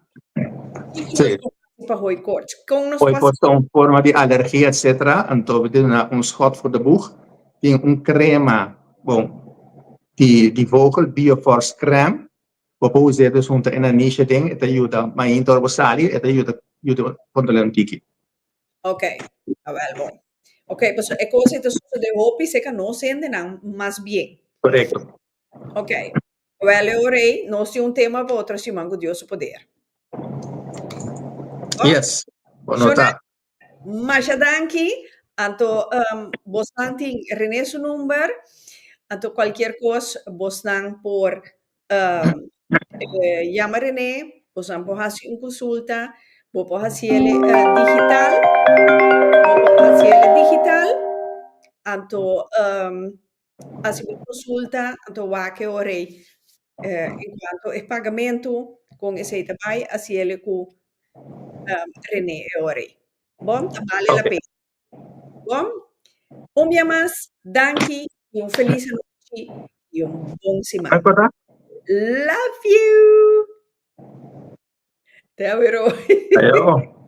Kiko nos por hasi pa hooikoorts? Kon nos por hasi? Hooikoorts ta un forma di alergia etcetera, anto bo tin un schot voor de boeg, tin un crema, bon, di di vogel, Bioforce crème, bo por us'é dus hunta e nanishi aden, e ta yuda mainta ora bo sali, e ta yuda yuda controla un tiki. Ok, awel bon. Ok, pasobra e kos ei ta sosode hopi serka nos hendenan mas bien. Korekto. Ok. Wel, e ora ei, nos tin un tema pa otro siman ku Dios su poder. Oh. Yes, bo nota. Masha danki. Anto, um, bosnan tin René su number. Anto cualquier cos, bosnan por um, eh, llama René, bosnan por hasi un consulta, bo por hasiele eh, digital, bo por hasiele digital. Anto, um, Hasi bo konsulta, anto wak e ora ei en kuanto e pagamentu kon esei ta bai, hasi el ku Rene e ora ei. Bon, ta bale la pena. Bon, un bia mas, danki i un felis anochi i un bon siman. Love you! Te awero. Ayo.